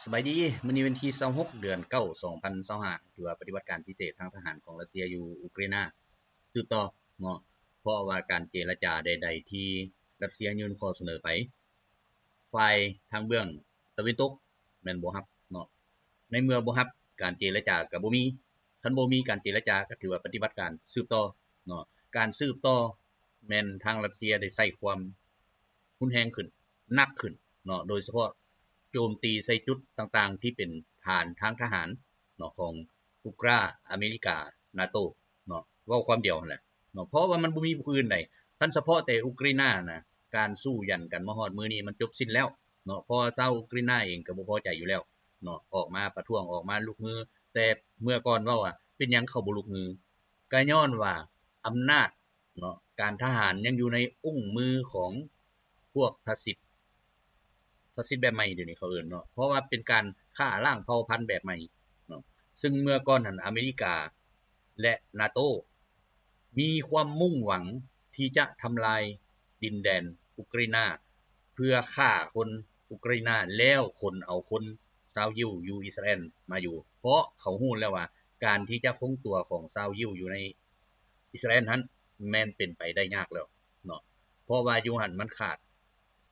ສະບາຍດີ, ມື້ນີ້ວັນທີຊາວຫົກ ເດືອນເກົ້າ ສອງພັນຊາວຫ້າ ຖືວ່າປະຕິບັດການພິເສດທາງທະຫານຂອງຣັດເຊຍຢູ່ອຸກຣາຍນາສືບຕໍ່ເນາະ, ເພາະວ່າການເຈລະຈາໃດໆທີ່ຣັດເຊຍຍື່ນຂໍ້ສະເໜີໄປ, ຝ່າຍທາງເບື້ອງຕາເວັນຕົກແມ່ນບໍ່ຮັບເນາະ. ໃນເມື່ອບໍ່ຮັບ, ການເຈລະຈາກໍບໍ່ມີ, ຄັນບໍ່ມີການເຈລະຈາກໍຖືວ່າປະຕິບັດການສືບຕໍ່ເນາະ. ການສືບຕໍ່ແມ່ນທາງຣັດເຊຍໄດ້ໃຊ້ຄວາມ ຮຸນແຮງຂຶ້ນ, ໜັກຂຶ້ນເນາະ, ໂດຍສະເພາະໂຈມຕີໃສ່ຈຸດຕ່າງໆທີ່ເປັນຖານທາງທະຫານເນາະ ຂອງອຸກຣາ, ອາເມລິກາ, ນາໂຕເນາະ, ເວົ້າຄວາມດຽວຫັ້ນແຫຼະເນາະ, ເພາະວ່າມັນບໍ່ມີຜູ້ອື່ນໃດ. ຄັນສະເພາະແຕ່ອຸກຣາຍນານະ, ການສູ້ຢັນກັນມາຮອດມື້ນີ້ມັນຈົບສິ້ນແລ້ວເນາະ, ເພາະວ່າຊາວອຸກຣາຍນາເອງກໍບໍ່ພໍໃຈຢູ່ແລ້ວເນາະ, ອອກມາປະທ້ວງ, ອອກມາລຸກຮື, ແຕ່ເມື່ອກ່ອນເວົ້າວ່າເປັນຫຍັງເຂົາບໍ່ລຸກຮື, ກໍຍ້ອນວ່າອຳນາດ ເນາະ, ການທະຫານຍັງຢູ່ໃນອົງມືຂອງພວກຟາຊິດ, ຟາຊິດແບບໃໝ່ດຽວນີ້ເຂົາເອີ້ນເນາະ, ເພາະວ່າເປັນການຂ້າລ້າງເຜົ່າພັນແບບໃໝ່ເນາະ. ຊຶ່ງເມື່ອກ່ອນຫັ້ນອາເມລິກາ ແລະ ນາໂຕ ມີຄວາມມຸ່ງຫວັງທີ່ຈະທຳລາຍດິນແດນອຸກຣາຍນາ ເພື່ອຂ້າຄົນອຸກຣາຍນາ ແລ້ວຂົນເອົາຄົນຊາວຢິວຢູ່ອິດສະຣາແອນມາຢູ່, ເພາະເຂົາຮູ້ແລ້ວວ່າການທີ່ຈະຄົງຕົວຂອງຊາວຢິວຢູ່ໃນ ອິດສະຣາແອນຫັ້ນແມ່ນເປັນໄປໄດ້ຍາກແລ້ວເນາະ, ເພາະວ່າຢູ່ຫັ້ນມັນຂາດ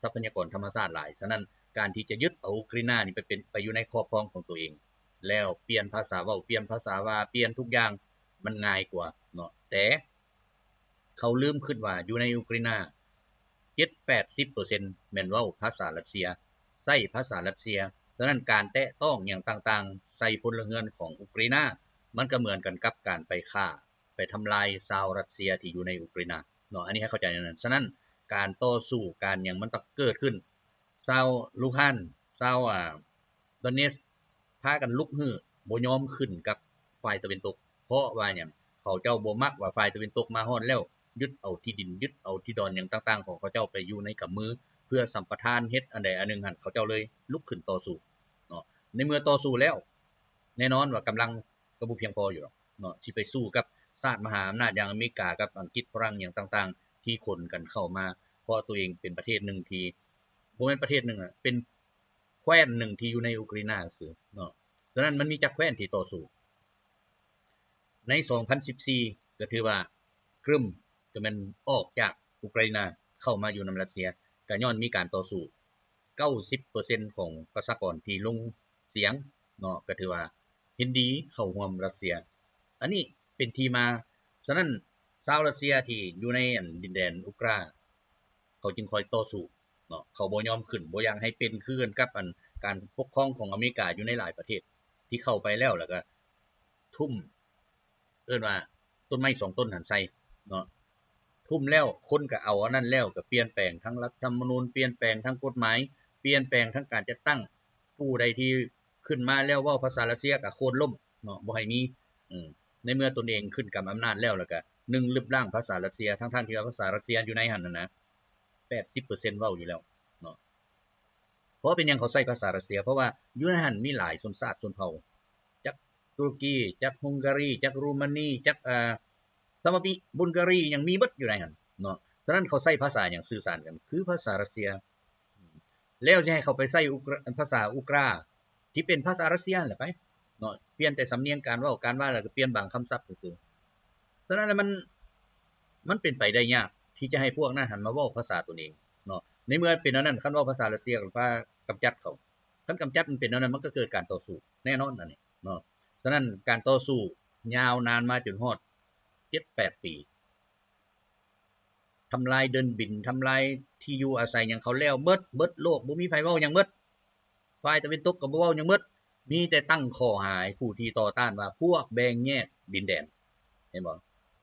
ຊັບພະຍາກອນທຳມະຊາດຫຼາຍ. ສະນັ້ນ ການທີ່ຈະຍຶດເອົາອຸກຣາຍນານີ້ໄປເປັນ, ໄປຢູ່ໃນຄອບຄອງຂອງຕົວເອງ ແລ້ວປ່ຽນພາສາເວົ້າ, ປ່ຽນພາສາວ່າ, ປ່ຽນທຸກຢ່າງ, ມັນງ່າຍກວ່າເນາະ. ແຕ່ເຂົາລືມຄິດວ່າຢູ່ໃນອຸກຣາຍນາ ເຈັດແປດສິບເປີເຊັນແມ່ນເວົ້າພາສາຣັດເຊຍ, ໃຊ້ພາສາຣັດເຊຍ. ສະນັ້ນ ການແຕະຕ້ອງຫຍັງຕ່າງໆໃສ່ພົນລະເຮືອນຂອງອຸກຣາຍນາ ມັນກໍເໝືອນກັນກັບການໄປຂ້າ ໄປທຳລາຍຊາວຣັດເຊຍທີ່ຢູ່ໃນອຸກຣາຍນາເນາະ, ອັນນີ້ໃຫ້ເຂົ້າໃຈແນວນັ້ນ. ສະນັ້ນ ການຕໍ່ສູ້ ການຫຍັງມັນຕ້ອງເກີດຂຶ້ນ. ຊາວລູຮານ, ຊາວ ອາ ດອນເນສ ພາກັນລຸກຮື, ບໍ່ຍອມຂຶ້ນກັບຝ່າຍຕາເວັນຕົກ. ເພາະວ່າຫຍັງ? ເຂົາເຈົ້າບໍ່ມັກວ່າຝ່າຍຕາເວັນຕົກມາຮອດແລ້ວ ຍຶດເອົາທີ່ດິນ, ຍຶດເອົາທີ່ດອນຫຍັງຕ່າງໆຂອງເຂົາເຈົ້າໄປຢູ່ໃນກຳມື ເພື່ອສຳປະທານເຮັດອັນໃດອັນໜຶ່ງຫັ້ນ, ເຂົາເຈົ້າເລີຍລຸກຂຶ້ນຕໍ່ສູ້ເນາະ. ໃນເມື່ອຕໍ່ສູ້ແລ້ວ ແນ່ນອນວ່າກຳລັງ ກໍບໍ່ພຽງພໍຢູ່ດອກເນາະ ຊິໄປສູ້ກັບຊາດມະຫາອຳນາດຢ່າງອາເມລິກາກັບອັງກິດຝຣັ່ງຫຍັງຕ່າງໆ ທີ່ຂົນກັນເຂົ້າມາ, ເພາະຕົວເອງເປັນປະເທດໜຶ່ງທີ່ ບໍ່ແມ່ນປະເທດໜຶ່ງອະ ເປັນແຄວ້ນໜຶ່ງທີ່ຢູ່ໃນອຸກຣາຍນາຊື່ເນາະ. ສະນັ້ນມັນມີຈັກແຄວ້ນທີ່ຕໍ່ສູ້. ໃນສອງພັນສິບສີ່ ກໍຖືວ່າ Crimea ກໍແມ່ນອອກຈາກອຸກຣາຍນາເຂົ້າມາຢູ່ນຳຣັດເຊຍ ກໍຍ້ອນມີການຕໍ່ສູ້. ເກົ້າສິບເປີເຊັນຂອງປະຊາກອນທີ່ລົງສຽງເນາະ ກໍຖືວ່າເຫັນດີເຂົ້າຮ່ວມຣັດເຊຍ. ອັນນີ້ເປັນທີ່ມາ. ສະນັ້ນ ຊາວຣັດເຊຍທີ່ຢູ່ໃນອັນດິນແດນອຸກຣາ ເຂົາຈຶ່ງຄອຍຕໍ່ສູ້ເນາະ, ເຂົາບໍ່ຍອມຂຶ້ນ, ບໍ່ຢາກໃຫ້ເປັນຄືກັນກັບອັນການປົກຄອງຂອງອາເມລິກາຢູ່ໃນຫຼາຍປະເທດ ທີ່ເຂົ້າໄປແລ້ວ ແລ້ວກໍທຸ່ມ ເອີ້ນວ່າຕົ້ນໄມ້ສອງຕົ້ນຫັ້ນໃສ່ເນາະ, ທຸ່ມແລ້ວ ຄົນກໍເອົາອັນນັ້ນແລ້ວ ກໍປ່ຽນແປງທັງລັດຖະທຳມະນູນ, ປ່ຽນແປງທັງກົດໝາຍ, ປ່ຽນແປງທັງການຈັດຕັ້ງ. ຜູ້ໃດທີ່ຂຶ້ນມາແລ້ວເວົ້າພາສາຣັດເຊຍກໍໂຄ່ນລົ້ມເນາະ, ບໍ່ໃຫ້ມີ. ເອີ ໃນເມື່ອຕົນເອງຂຶ້ນກຳອຳນາດແລ້ວ ແລ້ວກໍ ໜຶ່ງ ລຶບລ້າງພາສາຣັດເຊຍ ທັງໆທີ່ວ່າພາສາຣັດເຊຍຢູ່ໃນຫັ້ນນະ ແປດສິບເປີເຊັນເວົ້າຢູ່ແລ້ວເນາະ. ເພາະເປັນຫຍັງເຂົາໃຊ້ພາສາຣັດເຊຍ? ເພາະວ່າຢູ່ໃນຫັ້ນມີຫຼາຍຊົນຊາດຊົນເຜົ່າ, ຈັກຕຸລະກີ, ຈັກຮົງກາຣີ, ຈັກໂຣມານີ, ຈັກ ເອີ ສະວາບີ, ບຸນກາຣີ ຫຍັງມີເບິດຢູ່ໃນຫັ້ນເນາະ. ສະນັ້ນເຂົາໃຊ້ພາສາຫຍັງສື່ສານກັນ? ຄືພາສາຣັດເຊຍ. ແລ້ວຈະໃຫ້ເຂົາໄປໃຊ້ອຸກຣາ ພາສາອຸກຣາ ທີ່ເປັນພາສາຣັດເຊຍຫັ້ນແຫຼະໄປເນາະ, ປ່ຽນແຕ່ສຳນຽງການເວົ້າ, ການວ່າ ແລ້ວກໍປ່ຽນບາງຄຳສັບຊື່ໆ. ສະນັ້ນແລ້ວມັນ ມັນເປັນໄປໄດ້ຍາກທີ່ຈະໃຫ້ພວກນັ້ນຫັ້ນມາເວົ້າພາສາຕົນເອງເນາະ. ໃນເມື່ອເປັນແນວນັ້ນ ຄັນເວົ້າພາສາຣັດເຊຍກໍພາກຳຈັດເຂົາ, ຄັນກຳຈັດມັນເປັນແນວນັ້ນ ມັນກໍເກີດການຕໍ່ສູ້ແນ່ນອນອັນນີ້ເນາະ. ສະນັ້ນການຕໍ່ສູ້ຍາວນານມາຈົນຮອດເຈັດແປດປີ. ທຳລາຍເດີ່ນບິນ, ທຳລາຍທີ່ຢູ່ອາໄສຫຍັງເຂົາແລ້ວເບິດ, ເບິດໂລກ, ບໍ່ມີໃຜເວົ້າຫຍັງເບິດ. ຝ່າຍຕາເວັນຕົກກໍບໍ່ເວົ້າຫຍັງເບິດ, ມີແຕ່ຕັ້ງຂໍ້ຫາໃຫ້ຜູ້ທີ່ຕໍ່ຕ້ານວ່າພວກແບ່ງແຍກດິນແດນ. ເຫັນບໍ່?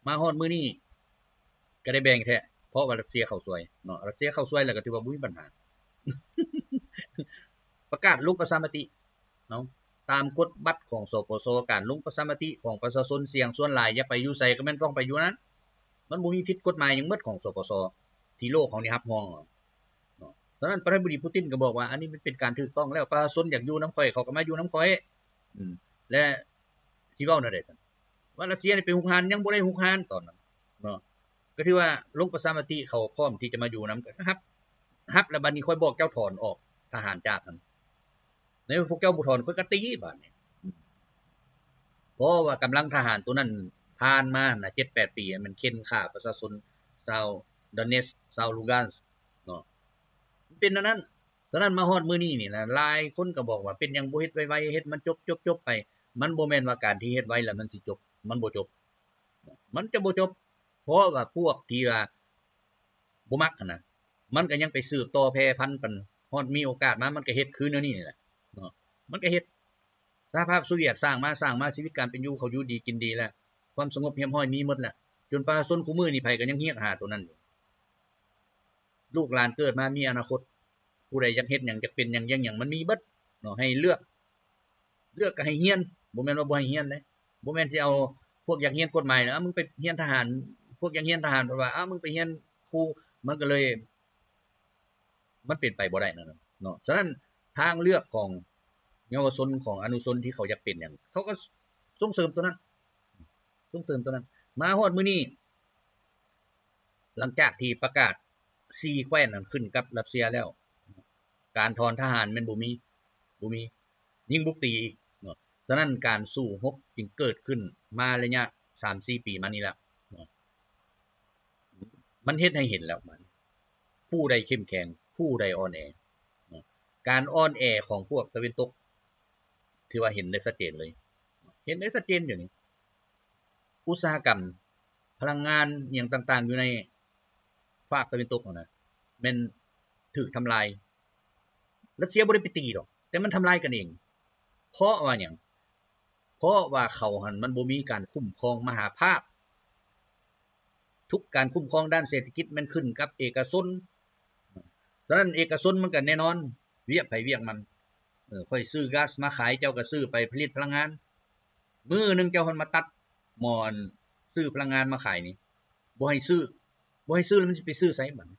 ມາຮອດມື້ນີ້ກໍໄດ້ແບ່ງແທ້, ເພາະວ່າຣັດເຊຍເຂົ້າຊ່ວຍເນາະ, ຣັດເຊຍເຂົ້າຊ່ວຍແລ້ວກໍຖືວ່າບໍ່ມີບັນຫາ. ປະກາດລົງປະຊາມະຕິ ເນາະ, ຕາມກົດບັດຂອງ ສປຊ ການລົງປະຊາມະຕິຂອງປະຊາຊົນສຽງສ່ວນຫຼາຍຢາກໄປຢູ່ໃສກໍແມ່ນຕ້ອງໄປຢູ່ນັ້ນ. ມັນບໍ່ມີຜິດກົດໝາຍຫຍັງໝົດຂອງ ສປຊ ທີ່ໂລກເຮົານີ້ຮັບຮອງເນາະ. ສະນັ້ນປະທານາທິບໍດີປູຕິນກໍບອກວ່າ ອັນນີ້ມັນເປັນການຖືກຕ້ອງແລ້ວ, ປະຊາຊົນຢາກຢູ່ນຳຂ້ອຍ ເຂົາກໍມາຢູ່ນຳຂ້ອຍ. ອືມ ແລະ ຊິເວົ້າແນວໃດຊັ້ນ? ວ່າຣັດເຊຍນີ້ໄປຮຸກຮານ, ຍັງບໍ່ໄດ້ຮຸກຮານຕອນນັ້ນເນາະ. ກໍຖືວ່າລົງປະຊາມະຕິ ເຂົາພ້ອມທີ່ຈະມາຢູ່ນຳ, ກໍຮັບ, ຮັບແລ້ວບັດນີ້ຂ້ອຍບອກເຈົ້າຖອນອອກທະຫານຈາກຫັ້ນ. ໃນເມື່ອພວກເຈົ້າບໍ່ຖອນ ຂ້ອຍກໍຕີບາດນີ້. ເພາະວ່າກຳລັງທະຫານໂຕນັ້ນຜ່ານມານະ ເຈັດແປດປີ ມັນເຂັ່ນຂ້າປະຊາຊົນຊາວດອນເນັດ ຊາວລູການເນາະ ມັນເປັນແນວນັ້ນ. ສະນັ້ນມາຮອດມື້ນີ້ນີ້ນະ ຫຼາຍຄົນກໍບອກວ່າ ເປັນຫຍັງບໍ່ເຮັດໄວໆ ເຮັດມັນຈົບໆໄປ. ມັນບໍ່ແມ່ນວ່າການທີ່ເຮັດໄວແລ້ວມັນຊິຈົບ ມັນບໍ່ຈົບ ມັນຈະບໍ່ຈົບ. ເພາະວ່າພວກທີ່ວ່າບໍ່ມັກຫັ້ນນະ ມັນກໍຍັງໄປສືບຕໍ່ແຜ່ພັນກັນ ຮອດມີໂອກາດມາ ມັນກໍເຮັດຄືແນວນີ້ນີ້ແຫຼະເນາະ ມັນກໍເຮັດ. ສະຫະພາບໂຊວຽດສ້າງມາ ສ້າງມາ ຊີວິດການເປັນຢູ່ເຂົາຢູ່ດີກິນດີແລ້ວ ຄວາມສະຫງົບຮຽບຮ້ອຍມີໝົດແລ້ວ ຈົນປະຊາຊົນຄູ່ມື້ນີ້ໃຜກໍຍັງຮຽກຫາໂຕນັ້ນຢູ່. ລູກຫຼານເກີດມາມີອະນາຄົດ ຜູ້ໃດຢາກເຮັດຫຍັງ ຢາກເປັນຫຍັງ ຢາກຫຍັງ ມັນມີເບິດເນາະ ໃຫ້ເລືອກ ເລືອກກໍໃຫ້ຮຽນ ບໍ່ແມ່ນວ່າບໍ່ໃຫ້ຮຽນເດ້. ບໍ່ແມ່ນຊິເອົາພວກຢາກຮຽນກົດໝາຍ ເອົາ ມຶງໄປຮຽນທະຫານ ພວກຢາກຮຽນທະຫານ ເພິ່ນວ່າ ເອົາ ມຶງໄປຮຽນຄູ ມັນກໍເລີຍ ມັນເປັນໄປບໍ່ໄດ້ນັ້ນເນາະ. ສະນັ້ນທາງເລືອກຂອງເຍົາວະຊົນ ຂອງອະນຸຊົນທີ່ເຂົາຢາກເປັນຫຍັງ ເຂົາກໍສົ່ງເສີມໂຕນັ້ນ ສົ່ງເສີມໂຕນັ້ນ. ມາຮອດມື້ນີ້ ຫຼັງຈາກທີ່ປະກາດສີ່ແຂວນນັ້ນຂຶ້ນກັບຣັດເຊຍແລ້ວ ການຖອນທະຫານແມ່ນບໍ່ມີ ບໍ່ມີ ຍິ່ງບຸກຕີອີກເນາະ. ສະນັ້ນການສູ້ຮົບຈຶ່ງເກີດຂຶ້ນມາໄລຍະສາມສີ່ປີມານີ້ແລ້ວເນາະ. ມັນເຮັດໃຫ້ເຫັນແລ້ວ ບາດນີ້ ຜູ້ໃດເຂັ້ມແຂງ ຜູ້ໃດອ່ອນແອເນາະ. ການອ່ອນແອຂອງພວກຕາເວັນຕົກ ຖືວ່າເຫັນໄດ້ຊັດເຈນເລີຍ ເຫັນໄດ້ຊັດເຈນຢູ່ນີ້. ອຸດສາຫະກຳ ພະລັງງານ ອີ່ຫຍັງຕ່າງໆ ຢູ່ໃນຟາກຕາເວັນຕົກຫັ້ນນະ ແມ່ນຖືກທຳລາຍ. ຣັດເຊຍບໍ່ໄດ້ໄປຕີດອກ ແຕ່ມັນທຳລາຍກັນເອງ. ເພາະວ່າຫຍັງ? ເພາະວ່າເຂົາຫັ້ນມັນບໍ່ມີການຄຸ້ມຄອງມະຫາພາກ. ທຸກການຄຸ້ມຄອງດ້ານເສດຖະກິດແມ່ນຂຶ້ນກັບເອກະຊົນ. ສະນັ້ນເອກະຊົນມັນກໍແນ່ນອນ ວຽກໃຜວຽກມັນ. ເອີ ຂ້ອຍຊື້ກາສມາຂາຍ ເຈົ້າກໍຊື້ໄປຜະລິດພະລັງງານ. ມື້ໜຶ່ງເຈົ້າຫັ້ນມາຕັດໝໍ້ ອັນ ຊື້ພະລັງງານມາຂາຍນີ້ ບໍ່ໃຫ້ຊື້ ບໍ່ໃຫ້ຊື້ແລ້ວມັນຊິໄປຊື້ໃສບັດນີ້?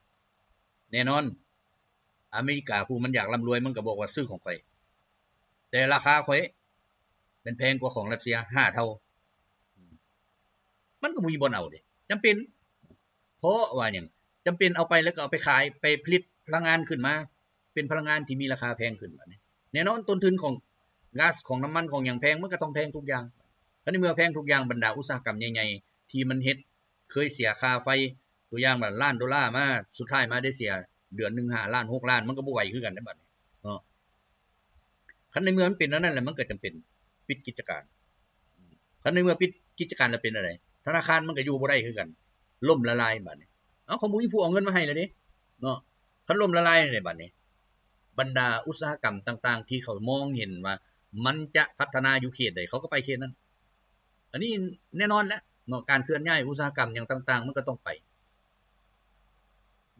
ແນ່ນອນ ອາເມລິກາຜູ້ມັນຢາກລ່ຳລວຍ ມັນກໍບອກວ່າຊື້ຂອງຂ້ອຍ ແຕ່ລາຄາຂ້ອຍແມ່ນແພງກວ່າຂອງຣັດເຊຍຫ້າເທົ່າ. ມັນກໍບໍ່ມີບ່ອນເອົາເດ້ ຈຳເປັນ. ເພາະວ່າຫຍັງ? ຈຳເປັນເອົາໄປແລ້ວກໍເອົາໄປຂາຍ ໄປຜະລິດພະລັງງານຂຶ້ນມາ ເປັນພະລັງງານທີ່ມີລາຄາແພງຂຶ້ນ. ບາດນີ້ແນ່ນອນ ຕົ້ນທຶນຂອງກາສ ຂອງນ້ຳມັນ ຂອງຫຍັງແພງ ມັນກໍຕ້ອງແພງທຸກຢ່າງ. ຄັນໃນເມື່ອແພງທຸກຢ່າງ ບັນດາອຸດສາຫະກຳໃຫຍ່ໆ ທີ່ມັນເຮັດ ເຄີຍເສຍຄ່າໄຟ ຕົວຢ່າງວ່າລ້ານໂດລາມາ ສຸດທ້າຍມາໄດ້ເສຍເດືອນໜຶ່ງຫ້າລ້ານ ຫົກລ້ານ ມັນກໍບໍ່ໄຫວຄືກັນເດ້ບັດນີ້ເນາະ. ຄັນໃນເມື່ອມັນເປັນແນວນັ້ນແລ້ວ ມັນກໍຈຳເປັນປິດກິດຈະການ. ຄັນໃນເມື່ອປິດກິດຈະການແລ້ວເປັນແນວໃດ? ທະນາຄານມັນກໍຢູ່ບໍ່ໄດ້ຄືກັນ ລົ້ມລະລາຍບາດນີ້. ເອົ້າ ເຂົາບໍ່ມີຜູ້ເອົາເງິນມາໃຫ້ແລ້ວເດ້ເນາະ. ຄັນລົ້ມລະລາຍແລ້ວເດ້ບາດນີ້ ບັນດາອຸດສາຫະກຳຕ່າງໆ ທີ່ເຂົາມອງເຫັນວ່າມັນຈະພັດທະນາຢູ່ເຂດໃດ ເຂົາກໍໄປເຂດນັ້ນ. ອັນນີ້ແນ່ນອນແຫຼະເນາະ ການເຄື່ອນຍ້າຍອຸດສາຫະກຳຫຍັງຕ່າງໆ ມັນກໍຕ້ອງໄປ.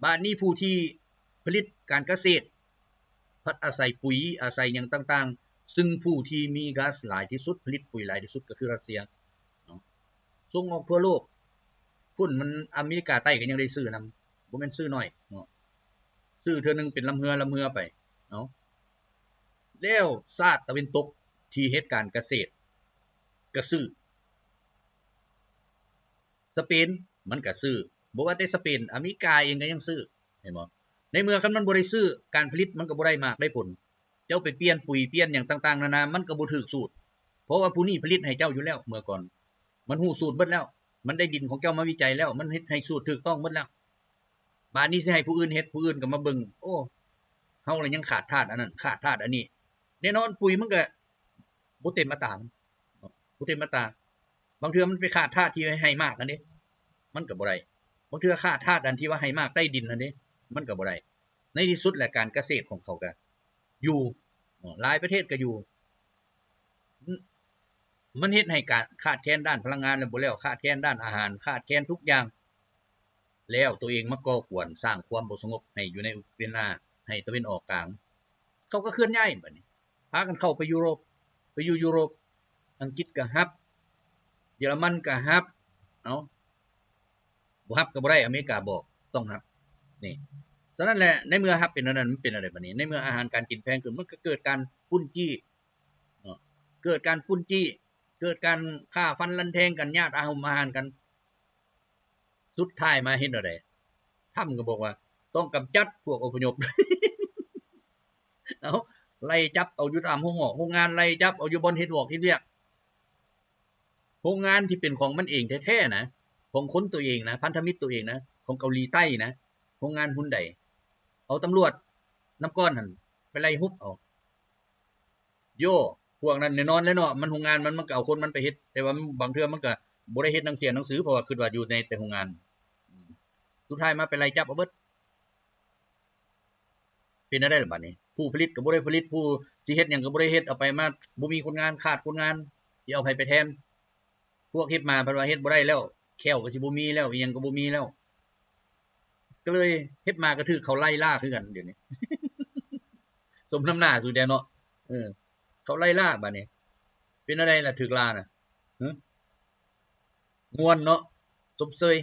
ບາດນີ້ຜູ້ທີ່ຜະລິດການກະເສດ ພັດອາໄສປຸຍ ອາໄສຫຍັງຕ່າງໆ ຊຶ່ງຜູ້ທີ່ມີກາສຫຼາຍທີ່ສຸດ ຜະລິດປຸຍຫຼາຍທີ່ສຸດກໍຄືຣັດເຊຍເນາະ ສົ່ງອອກທົ່ວໂລກ. ພຸ້ນມັນອາເມລິກາໃຕ້ກໍຍັງໄດ້ຊື້ນຳ ບໍ່ແມ່ນຊື້ໜ້ອຍເນາະ ຊື້ເທື່ອໜຶ່ງເປັນລຳເຮືອ ລຳເຮືອໄປເນາະ. ແລ້ວຊາດຕາເວັນຕົກທີ່ເຮັດການກະເສດກໍຊື້. ສະເປນມັນກໍຊື້ ບໍ່ວ່າແຕ່ສະເປນ ອາເມລິກາເອງກໍຍັງຊື້ ເຫັນບໍ່? ໃນເມື່ອຄັນມັນບໍ່ໄດ້ຊື້ ການຜະລິດມັນກໍບໍ່ໄດ້ໝາກໄດ້ຜົນ. ເຈົ້າໄປປ່ຽນປຸຍ ປ່ຽນຫຍັງຕ່າງໆນານາ ມັນກໍບໍ່ຖືກສູດ ເພາະວ່າຜູ້ນີ້ຜະລິດໃຫ້ເຈົ້າຢູ່ແລ້ວເມື່ອກ່ອນ ມັນຮູ້ສູດເບິດແລ້ວ ມັນໄດ້ດິນຂອງເຈົ້າມາວິໄຈແລ້ວ ມັນເຮັດໃຫ້ສູດຖືກຕ້ອງເບິດແລ້ວ. ບາດນີ້ຊິໃຫ້ຜູ້ອື່ນເຮັດ ຜູ້ອື່ນກໍມາເບິ່ງ ໂອ້ ເຮົາລະຍັງຂາດທາດອັນນັ້ນ ຂາດທາດອັນນີ້. ແນ່ນອນ ປຸຍມັນກໍບໍ່ເຕັມອັດຕາ ບໍ່ເຕັມອັດຕາ. ບາງເທື່ອມັນໄປຂາດທາດທີ່ໃຫ້ໝາກຫັ້ນເດ້ ມັນກໍບໍ່ໄດ້. ບາງເທື່ອຂາດທາດອັນທີ່ວ່າໃຫ້ໝາກໃຕ້ດິນຫັ້ນເດ້ ມັນກໍບໍ່ໄດ້. ໃນທີ່ສຸດແຫຼະ ການກະເສດຂອງເຂົາກໍຢູ່ ເນາະ ຫຼາຍປະເທດກໍຢູ່ ມັນເຮັດໃຫ້ການຂາດແຄນດ້ານພະລັງງານແລ້ວບໍ່ແລ້ວ ຂາດແຄນດ້ານອາຫານ ຂາດແຄນທຸກຢ່າງ ແລ້ວຕົວເອງມາກໍ່ກວນ ສ້າງຄວາມບໍ່ສະຫງົບໃຫ້ຢູ່ໃນອຸກຣາຍນາ ໃຫ້ຕາເວັນອອກກາງ ເຂົາກໍເຄື່ອນຍ້າຍບາດນີ້ ພາກັນເຂົ້າໄປຢູໂຣບ ໄປຢູ່ຢູໂຣບ ອັງກິດກໍຮັບ ເຢຍລະມັນກໍຮັບ ເອົ້າ ບໍ່ຮັບກໍບໍ່ໄດ້ ອາເມລິກາບອກຕ້ອງຮັບນີ້. ສະນັ້ນແຫຼະ ໃນເມື່ອຮັບເປັນແນວນັ້ນ ມັນເປັນແນວໃດບາດນີ້? ໃນເມື່ອອາຫານການກິນແພງຂຶ້ນ ມັນກໍເກີດການປຸ້ນຈີ້ເນາະ ເກີດການປຸ້ນຈີ້ ເກີດການຂ້າຟັນລັນແທງກັນ ຍາດອາຫົມອາຫານກັນ. ສຸດທ້າຍມາເຮັດແນວໃດ? ທຳກໍບອກວ່າຕ້ອງກຳຈັດພວກອົບພະຍົບ. ເອົ້າ ໄລ່ຈັບເອົາຢູ່ຕາມໂຮງອອກໂຮງງານ, ໄລ່ຈັບເອົາຢູ່ບ່ອນເຮັດວອກເຮັດວຽກ. ໂຮງງານທີ່ເປັນຂອງມັນເອງແທ້ໆນະ, ຂອງຄົນຕົວເອງນະ, ພັນທະມິດຕົວເອງນະ, ຂອງເກົາຫຼີໃຕ້ນະ, ໂຮງງານຮຸນໄດ, ເອົາຕຳຫຼວດນ້ຳກ້ອນຫັ້ນໄປໄລ່ຮຸບເອົາ. ໂຢ ພວກນັ້ນແນ່ນອນແຫຼະເນາະ, ມັນໂຮງງານມັນ, ມັນກໍເອົາຄົນມັນໄປເຮັດ, ແຕ່ວ່າບາງເທື່ອມັນກໍບໍ່ໄດ້ເຮັດໜັງເສຍໜັງສື ເພາະວ່າຄິດວ່າຢູ່ໃນແຕ່ໂຮງງານ. ສຸດທ້າຍມາໄປໄລ່ຈັບເອົາເບິດ. ເປັນແນວໃດລະບາດນີ້? ຜູ້ຜະລິດກໍບໍ່ໄດ້ຜະລິດ, ຜູ້ຊິເຮັດຫຍັງກໍບໍ່ໄດ້ເຮັດ, ເອົາໄປມາບໍ່ມີຄົນງານ, ຂາດຄົນງານ, ຊິເອົາໃຜໄປແທນ? ພວກເຮັບມາເພິ່ນວ່າເຮັດບໍ່ໄດ້ແລ້ວ, ແຂ້ວກໍຊິບໍ່ມີແລ້ວ, ອີ່ຫຍັງກໍບໍ່ມີແລ້ວ. ກໍເລີຍເຮັບມາກໍຖືກເຂົາໄລ່ລ່າຄືກັນດຽວນີ້. ສົມນ້ຳໜ້າສຸດແລ້ວເນາະ. ເອີ ເຂົາໄລ່ລ່າບາດນີ້. ເປັນແນວໃດລະຖືກລ່ານະ? ຮະ? ມ່ວນເນາະ, ຊົມເຊີຍ.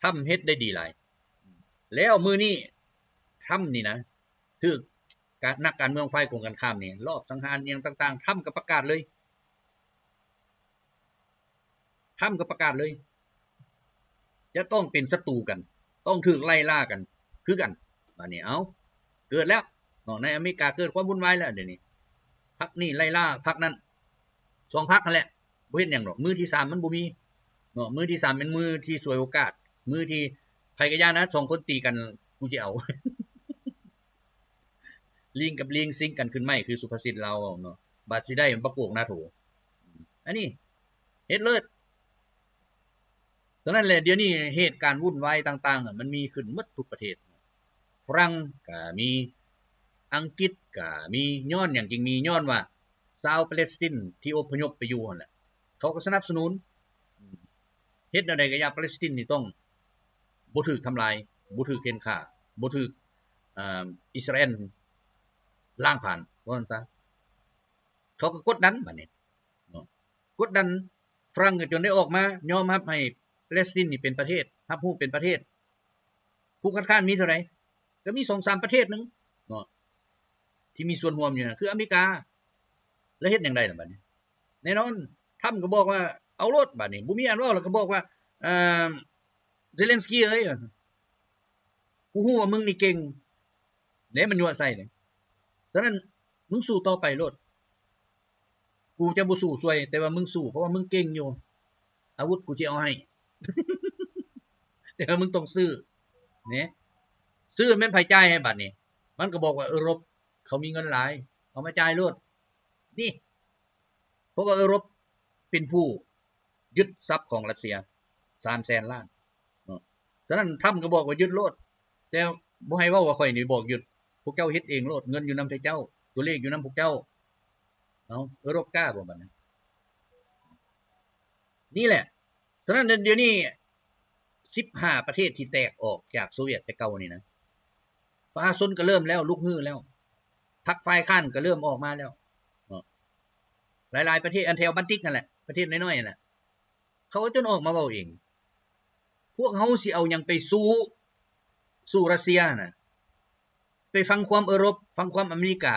ທຳເຮັດໄດ້ດີຫຼາຍ. ແລ້ວມື້ນີ້ ທຳນີ້ນະ ຖືກການ ນັກການເມືອງຝ່າຍກົງກັນຂ້າມນີ້ ລອບສັງຫານຫຍັງຕ່າງໆ ທຳກໍປະກາດເລີຍ. ທຳກໍປະກາດເລີຍ ຈະຕ້ອງເປັນສັດຕູກັນ, ຕ້ອງຖືກໄລ່ລ່າກັນຄືກັນ. ບາດນີ້ ເອົ້າ ເກີດແລ້ວເນາະ, ໃນອາເມລິກາເກີດຄວາມວຸ່ນວາຍແລ້ວດຽວນີ້. ພັກນີ້ໄລ່ລ່າພັກນັ້ນ, ສອງພັກຫັ້ນແຫຼະ ບໍ່ເຮັດຫຍັງດອກ. ມືທີສາມມັນບໍ່ມີເນາະ, ມືທີສາມແມ່ນມືທີ່ສວຍໂອກາດ, ມືທີ່ໃຜກໍຢ່ານະ ສອງຄົນຕີກັນ ກູຊິເອົາ. ລີງກັບລີງຊິງກັນຂຶ້ນໄມ້ ຄືສຸພາສິດລາວເວົ້າເນາະ, ບາດຊິໄດ້ບັກໂກກໜ້າໂຖ. ອັນນີ້ເຮັດເລີດ. ສະນັ້ນແຫຼະ ດຽວນີ້ເຫດການວຸ່ນວາຍຕ່າງໆ ມັນມີຂຶ້ນໝົດທຸກປະເທດ. ຝຣັ່ງກໍມີ, ອັງກິດກໍມີ. ຍ້ອນຫຍັງຈຶ່ງມີ? ຍ້ອນວ່າຊາວປາເລສຕິນທີ່ອົບພະຍົບໄປຢູ່ຫັ້ນແຫຼະ ເຂົາກໍສະໜັບສະໜູນ. ເຮັດແນວໃດກໍຢ່າ ປາເລສຕິນນີ້ຕ້ອງບໍ່ຖືກທຳລາຍ, ບໍ່ຖືກເຂັ່ນຂ້າ, ບໍ່ຖືກ ອາ ອິດສະຣາແອນລ້າງຜານ ວ່າຊັ້ນຊະ. ເຂົາກໍກົດດັນບາດນີ້ເນາະ, ກົດດັນຝຣັ່ງກໍຈົນໄດ້ອອກມາຍອມຮັບໃຫ້ປາເລສຕິນນີ້ເປັນປະເທດ, ຮັບຮູ້ເປັນປະເທດ. ຜູ້ຄັດຄ້ານມີເທົ່າໃດ? ກໍມີສອງສາມປະເທດໜຶ່ງເນາະ ທີ່ມີສ່ວນຮ່ວມຢູ່ຫັ້ນ ຄືອາເມລິກາ. ແລ້ວເຮັດຫຍັງໄດ້ລະບາດນີ້? ແນ່ນອນ ທຳກໍບອກວ່າເອົາໂລດບາດນີ້, ບໍ່ມີອັນເວົ້າ ແລ້ວກໍບອກວ່າ ເອີ ເຊເລັນສກີເອີຍ ກູຮູ້ວ່າມຶງນີ້ເກັ່ງເດ້, ມັນຍົວະໃສ່ເດ້. ສະນັ້ນມຶງສູ້ຕໍ່ໄປໂລດ, ກູຈະບໍ່ສູ້ຊ່ວຍ ແຕ່ວ່າມຶງສູ້ ເພາະວ່າມຶງເກັ່ງຢູ່, ອາວຸດກູຊິເອົາໃຫ້ ແຕ່ວ່າມຶງຕ້ອງຊື້ເນາະ. ຊື້ແມ່ນໃຜຈ່າຍໃຫ້ບາດນີ້? ມັນກໍບອກວ່າເອີຣົບເຂົາມີເງິນຫຼາຍ ເອົາມາຈ່າຍໂລດ. ນີ້ ເພາະວ່າເອີຣົບເປັນຜູ້ຍຶດຊັບຂອງຣັດເຊຍສາມແສນລ້ານເນາະ. ສະນັ້ນທຳກໍບອກວ່າຍຶດໂລດ, ແຕ່ບໍ່ໃຫ້ເວົ້າວ່າຂ້ອຍນີ້ບອກຍຶດ, ພວກເຈົ້າເຮັດເອງໂລດ, ເງິນຢູ່ນຳພວກເຈົ້າ, ຕົວເລກຢູ່ນຳພວກເຈົ້າ. ເອົ້າ ເອີຣົບກ້າບໍ່ບາດນີ້? ນີ້ແຫຼະ. ສະນັ້ນດຽວນີ້ສິບຫ້າປະເທດທີ່ແຕກອອກຈາກໂຊວຽດແຕ່ເກົ່ານີ້ນະ ປະຊາຊົນກໍເລີ່ມແລ້ວ ລຸກຮືແລ້ວ, ພັກຝ່າຍຄ້ານກໍເລີ່ມອອກມາແລ້ວເນາະ. ຫຼາຍໆປະເທດ ອັນແຖວບາລຕິກນັ້ນແຫຼະ, ປະເທດນ້ອຍໆນັ້ນແຫຼະ, ເຂົາຈົນອອກມາເວົ້າເອງ, ພວກເຮົາຊິເອົາຫຍັງໄປສູ້ ສູ້ຣັດເຊຍຫັ້ນນະ? ໄປຟັງຄວາມເອີຣົບ, ຟັງຄວາມອາເມລິກາ,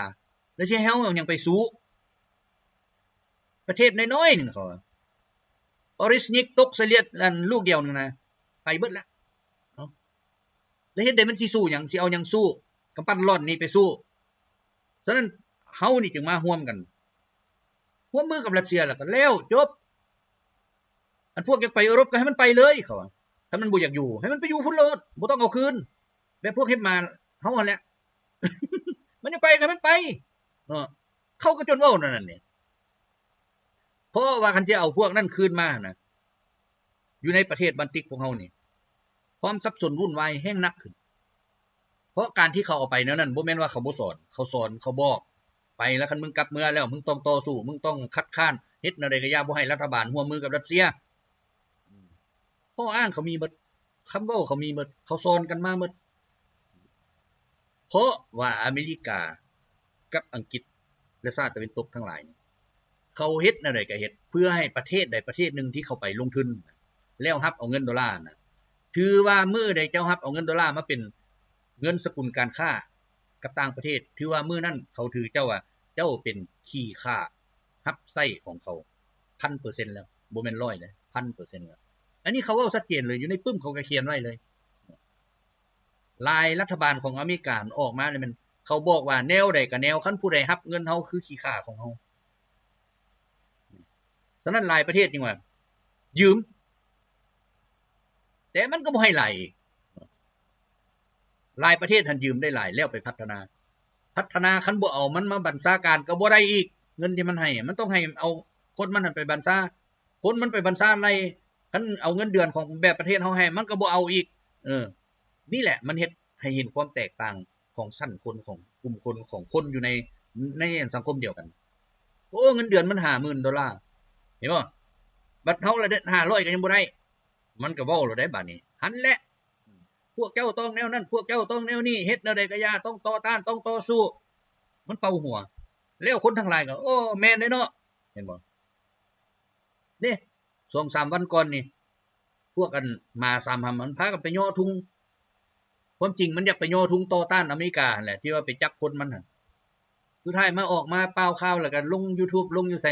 ແລ້ວຊິໃຫ້ເຮົາເອົາຫຍັງໄປສູ້? ປະເທດນ້ອຍໆໜຶ່ງ ເຂົາວ່າ ປາຣີຍິງຕົກໃສ່ລຽດ ອັນລູກດຽວໜຶ່ງນະ ໄປເບິດລະ. ເອົ້າ ແລ້ວເຮັດໃດມັນຊິສູ້ຫຍັງ? ຊິເອົາຫຍັງສູ້? ກຳປັ້ນຫຼອນນີ້ໄປສູ້. ສະນັ້ນເຮົານີ້ຈຶ່ງມາຮ່ວມກັນ, ຮ່ວມມືກັບຣັດເຊຍ ແລ້ວກໍແລ້ວ ຈົບ. ອັນພວກຢາກໄປເອີຣົບກໍໃຫ້ມັນໄປເລີຍ ເຂົາວ່າ, ຄັນມັນບໍ່ຢາກຢູ່ ໃຫ້ມັນໄປຢູ່ພຸ້ນໂລດ, ບໍ່ຕ້ອງເອົາຄືນ. ແບບພວກເຮັດມາເຮົາຫັ້ນແຫຼະ, ມັນຢາກໄປກໍໃຫ້ມັນໄປເນາະ. ເຂົາກໍຈົນເວົ້າແນວນັ້ນນີ້, ເພາະວ່າຄັນຊິເອົາພວກນັ້ນຄືນມານະ ຢູ່ໃນປະເທດບາລຕິກພວກເຮົານີ້ ຄວາມສັບສົນວຸ່ນວາຍແຮ່ງໜັກຂຶ້ນ. ເພາະການທີ່ເຂົາເອົາໄປແນວນັ້ນ ບໍ່ແມ່ນວ່າເຂົາບໍ່ສອນ, ເຂົາສອນ, ເຂົາບອກໄປແລ້ວ, ຄັນມຶງກັບເມືອແລ້ວ ມຶງຕ້ອງຕໍ່ສູ້, ມຶງຕ້ອງຄັດຄ້ານ, ເຮັດແນວໃດກໍຢ່າ ບໍ່ໃຫ້ລັດຖະບານຮ່ວມມືກັບຣັດເຊຍ. ຂໍ້ອ້າງເຂົາມີໝົດ, ຄຳເວົ້າເຂົາມີໝົດ, ເຂົາສອນກັນມາໝົດ. ເພາະວ່າອາເມລິກາກັບອັງກິດ ແລະ ຊາດຕາເວັນຕົກທັງຫຼາຍນີ້ ເຂົາເຮັດແນວໃດກໍເຮັດ ເພື່ອໃຫ້ປະເທດໃດປະເທດໜຶ່ງທີ່ເຂົາໄປລົງທຶນ ແລ້ວຮັບເອົາເງິນໂດລານະ, ຖືວ່າມື້ໃດເຈົ້າຮັບເອົາເງິນໂດລາມາເປັນເງິນສະກຸນການຄ້າກັບຕ່າງປະເທດ, ຖືວ່າມື້ນັ້ນເຂົາຖືເຈົ້າວ່າເຈົ້າເປັນຂີ້ຂ້າຮັບໃຊ້ຂອງເຂົາ ພັນເປີເຊັນແລ້ວ, ບໍ່ແມ່ນຮ້ອຍເດ້, ພັນເປີເຊັນແລ້ວ. ອັນນີ້ເຂົາເວົ້າຊັດເຈນເລີຍ, ຢູ່ໃນປຶ້ມເຂົາກໍຂຽນໄວ້ເລີຍ. ຫຼາຍລັດຖະບານຂອງອາເມລິກາມັນອອກມາແລ້ວ ມັນ ເຂົາບອກວ່າແນວໃດກໍແນວ ຄັນຜູ້ໃດຮັບເງິນເຮົາຄືຂີ້ຂ້າຂອງເຮົາ. ສະນັ້ນຫຼາຍປະເທດຈຶ່ງວ່າຢືມ ແຕ່ມັນກໍບໍ່ໃຫ້ຫຼາຍອີກ. ຫຼາຍປະເທດຫັ້ນຢືມໄດ້ຫຼາຍ ແລ້ວໄປພັດທະນາ ພັດທະນາ ຄັນບໍ່ເອົາມັນມາບັນຊາການກໍບໍ່ໄດ້ອີກ. ເງິນທີ່ມັນໃຫ້ ມັນຕ້ອງໃຫ້ເອົາຄົນມັນຫັ້ນໄປບັນຊາ ຄົນມັນໄປບັນຊາໄລ່ ຄັນເອົາເງິນເດືອນຂອງແບບປະເທດເຮົາໃຫ້ ມັນກໍບໍ່ເອົາອີກ. ເອີ ນີ້ແຫຼະ ມັນເຮັດໃຫ້ເຫັນຄວາມແຕກຕ່າງຂອງຊັ້ນຄົນ ຂອງກຸ່ມຄົນ ຂອງຄົນຢູ່ໃນ ໃນສັງຄົມດຽວກັນ. ໂອ້ ເງິນເດືອນມັນຫ້າໝື່ນໂດລາ ເຫັນບໍ່? ບັດເຮົາລະເດືອນຫ້າຮ້ອຍກໍຍັງບໍ່ໄດ້ ມັນກໍເວົ້າແລ້ວໄດ໋ບາດນີ້. ຫັ້ນແຫຼະ ພວກເຈົ້າຕ້ອງແນວນັ້ນ ພວກເຈົ້າຕ້ອງແນວນີ້ ເຮັດແນວໃດກໍຢ່າ ຕ້ອງຕໍ່ຕ້ານ ຕ້ອງຕໍ່ສູ້. ມັນເປົ່າຫົວ ແລ້ວຄົນທັງຫຼາຍກໍ ໂອ້ ແມ່ນເດ້ເນາະ ເຫັນບໍ່? ເດ້ ສອງສາມວັນກ່ອນນີ້ ພວກອັນໝາສາມຫຳມັນພາກັນໄປຍໍທຸງ. ຄວາມຈິງມັນຢາກໄປຍໍທຸງຕໍ່ຕ້ານອາເມລິກາຫັ້ນແຫຼະ ທີ່ວ່າໄປຈັບຄົນມັນຫັ້ນ. ສຸດທ້າຍມາອອກມາປ່າວຂ່າວ ແລ້ວກໍລົງຢູທູບ ລົງຢູ່ໃສ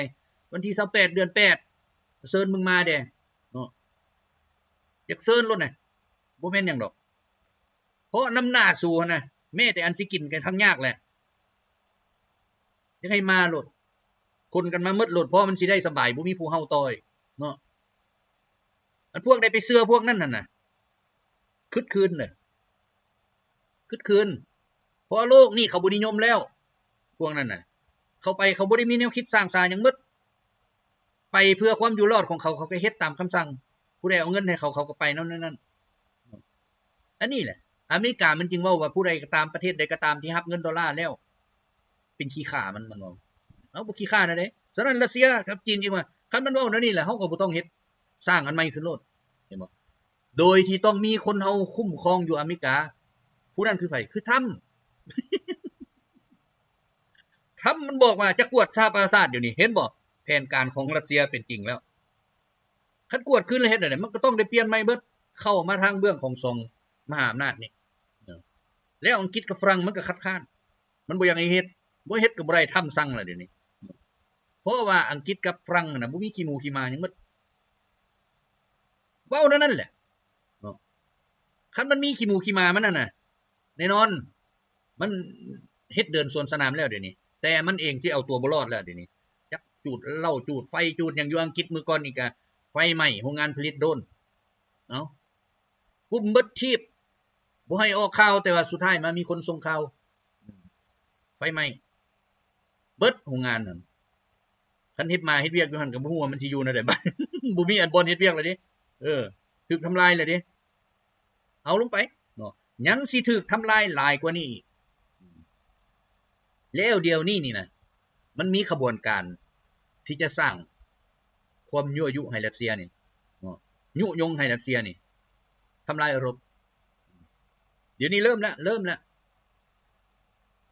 ວັນທີຊາວແປດເດືອນແປດ ເຊີນມຶງມາແດ່ເນາະ. ຢາກເຊີນໂລດນະ ບໍ່ແມ່ນຫຍັງດອກ ເພາະນຳໜ້າສູຫັ້ນນະ ແມ້ແຕ່ອັນຊິກິນກໍທັງຍາກແຫຼະ. ຢາກໃຫ້ມາໂລດ ຂົນກັນມາໝົດໂລດ ເພາະມັນຊິໄດ້ສະບາຍ ບໍ່ມີຜູ້ເຫົ່າຕໍ່ອີກເນາະ. ອັນພວກໃດໄປເຊື່ອພວກນັ້ນຫັ້ນນະ ຄຶດຄືນເດີ້ ຄຶດຄືນ ເພາະໂລກນີ້ເຂົາບໍ່ນິຍົມແລ້ວ ພວກນັ້ນນະ. ເຂົາໄປ ເຂົາບໍ່ໄດ້ມີແນວຄິດສ້າງສາຫຍັງໝົດ ໄປເພື່ອຄວາມຢູ່ລອດຂອງເຂົາ ເຂົາກໍເຮັດຕາມຄຳສັ່ງ ຜູ້ໃດເອົາເງິນໃຫ້ເຂົາ ເຂົາກໍໄປນຳນັ້ນ. ອັນນີ້ແຫຼະ ອາເມລິກາມັນຈຶ່ງເວົ້າວ່າ ຜູ້ໃດກໍຕາມ ປະເທດໃດກໍຕາມທີ່ຮັບເງິນໂດລາແລ້ວ ເປັນຂີ້ຂ້າມັນ ມັນເວົ້າ. ເອົາ ບໍ່ຂີ້ຂ້າແນວໃດ? ສະນັ້ນຣັດເຊຍກັບຈີນຈຶ່ງວ່າ ຄັນມັນເວົ້າແນວນີ້ແລ້ວ ເຮົາກໍບໍ່ຕ້ອງເຮັດ ສ້າງອັນໃໝ່ຂຶ້ນໂລດ ເຫັນບໍ່? ໂດຍທີ່ຕ້ອງມີຄົນເຮົາຄຸ້ມຄອງຢູ່ອາເມລິກາ. ຜູ້ນັ້ນຄືໃຜ? ຄືທຣຳ. ທຣຳມັນບອກວ່າຈະກວດສະຫະປະຊາຊາດ ດຽວນີ້ເຫັນບໍ່? ແຜນການຂອງຣັດເຊຍເປັນຈິງແລ້ວ. ຄັນກວດຄືນແລ້ວເຮັດແນວໃດ? ມັນກໍຕ້ອງໄດ້ປ່ຽນໃໝ່ເບິດ ເຂົ້າມາທາງເບື້ອງຂອງສອງມະຫາອຳນາດນີ້. ແລ້ວອັງກິດກັບຝຣັ່ງມັນກໍຄັດຄ້ານ ມັນບໍ່ຢາກໃຫ້ເຮັດ ບໍ່ເຮັດກໍບໍ່ໄດ້ ທຳສັ່ງແລ້ວດຽວນີ້. ເພາະວ່າອັງກິດກັບຝຣັ່ງຫັ້ນນະ ບໍ່ມີຂີ້ໝູຂີ້ໝາຫຍັງໝົດ ເວົ້າແນວນັ້ນແຫຼະເນາະ. ຄັນມັນມີຂີ້ໝູຂີ້ໝາມັນຫັ້ນນະ ແນ່ນອນ ມັນເຮັດເດີ່ນສວນສະໜາມແລ້ວດຽວນີ້ ແຕ່ມັນເອງທີ່ເອົາຕົວບໍ່ລອດແລ້ວດຽວນີ້. ຈັກຈູດເຫຼົ້າ ຈູດໄຟ ຈູດຫຍັງຢູ່ອັງກິດ ມື້ກ່ອນນີ້ກະໄຟໄໝ້ໂຮງງານຜະລິດໂດຣນ. ເອົ້າ ກຸມເບິດທີບ ບໍ່ໃຫ້ອອກຂ່າວ ແຕ່ວ່າສຸດທ້າຍມາມີຄົນສົ່ງຂ່າວ ໄຟໄໝ້ເບິດໂຮງງານຫັ້ນ. ຄັນເຮັດໝາເຮັດວຽກຢູ່ຫັ້ນກໍບໍ່ຮູ້ວ່າມັນຊິຢູ່ແນວໃດບາດ ບໍ່ມີອັນບ່ອນເຮັດວຽກແລ້ວເດ້. ເອີ ຖືກທຳລາຍແລ້ວເດ້. ເອົາລົງໄປເນາະ ຍັງຊິຖືກທຳລາຍຫຼາຍກວ່ານີ້ອີກ. ແລ້ວດຽວນີ້ນີ້ນະ ມັນມີຂະບວນການທີ່ຈະສ້າງຄວາມຍົວະຍຸໃຫ້ຣັດເຊຍນີ້ເນາະ ຍຸຍົງໃຫ້ຣັດເຊຍນີ້ທຳລາຍເອີຣົບ. ດຽວນີ້ເລີ່ມແລ້ວ ເລີ່ມແລ້ວ.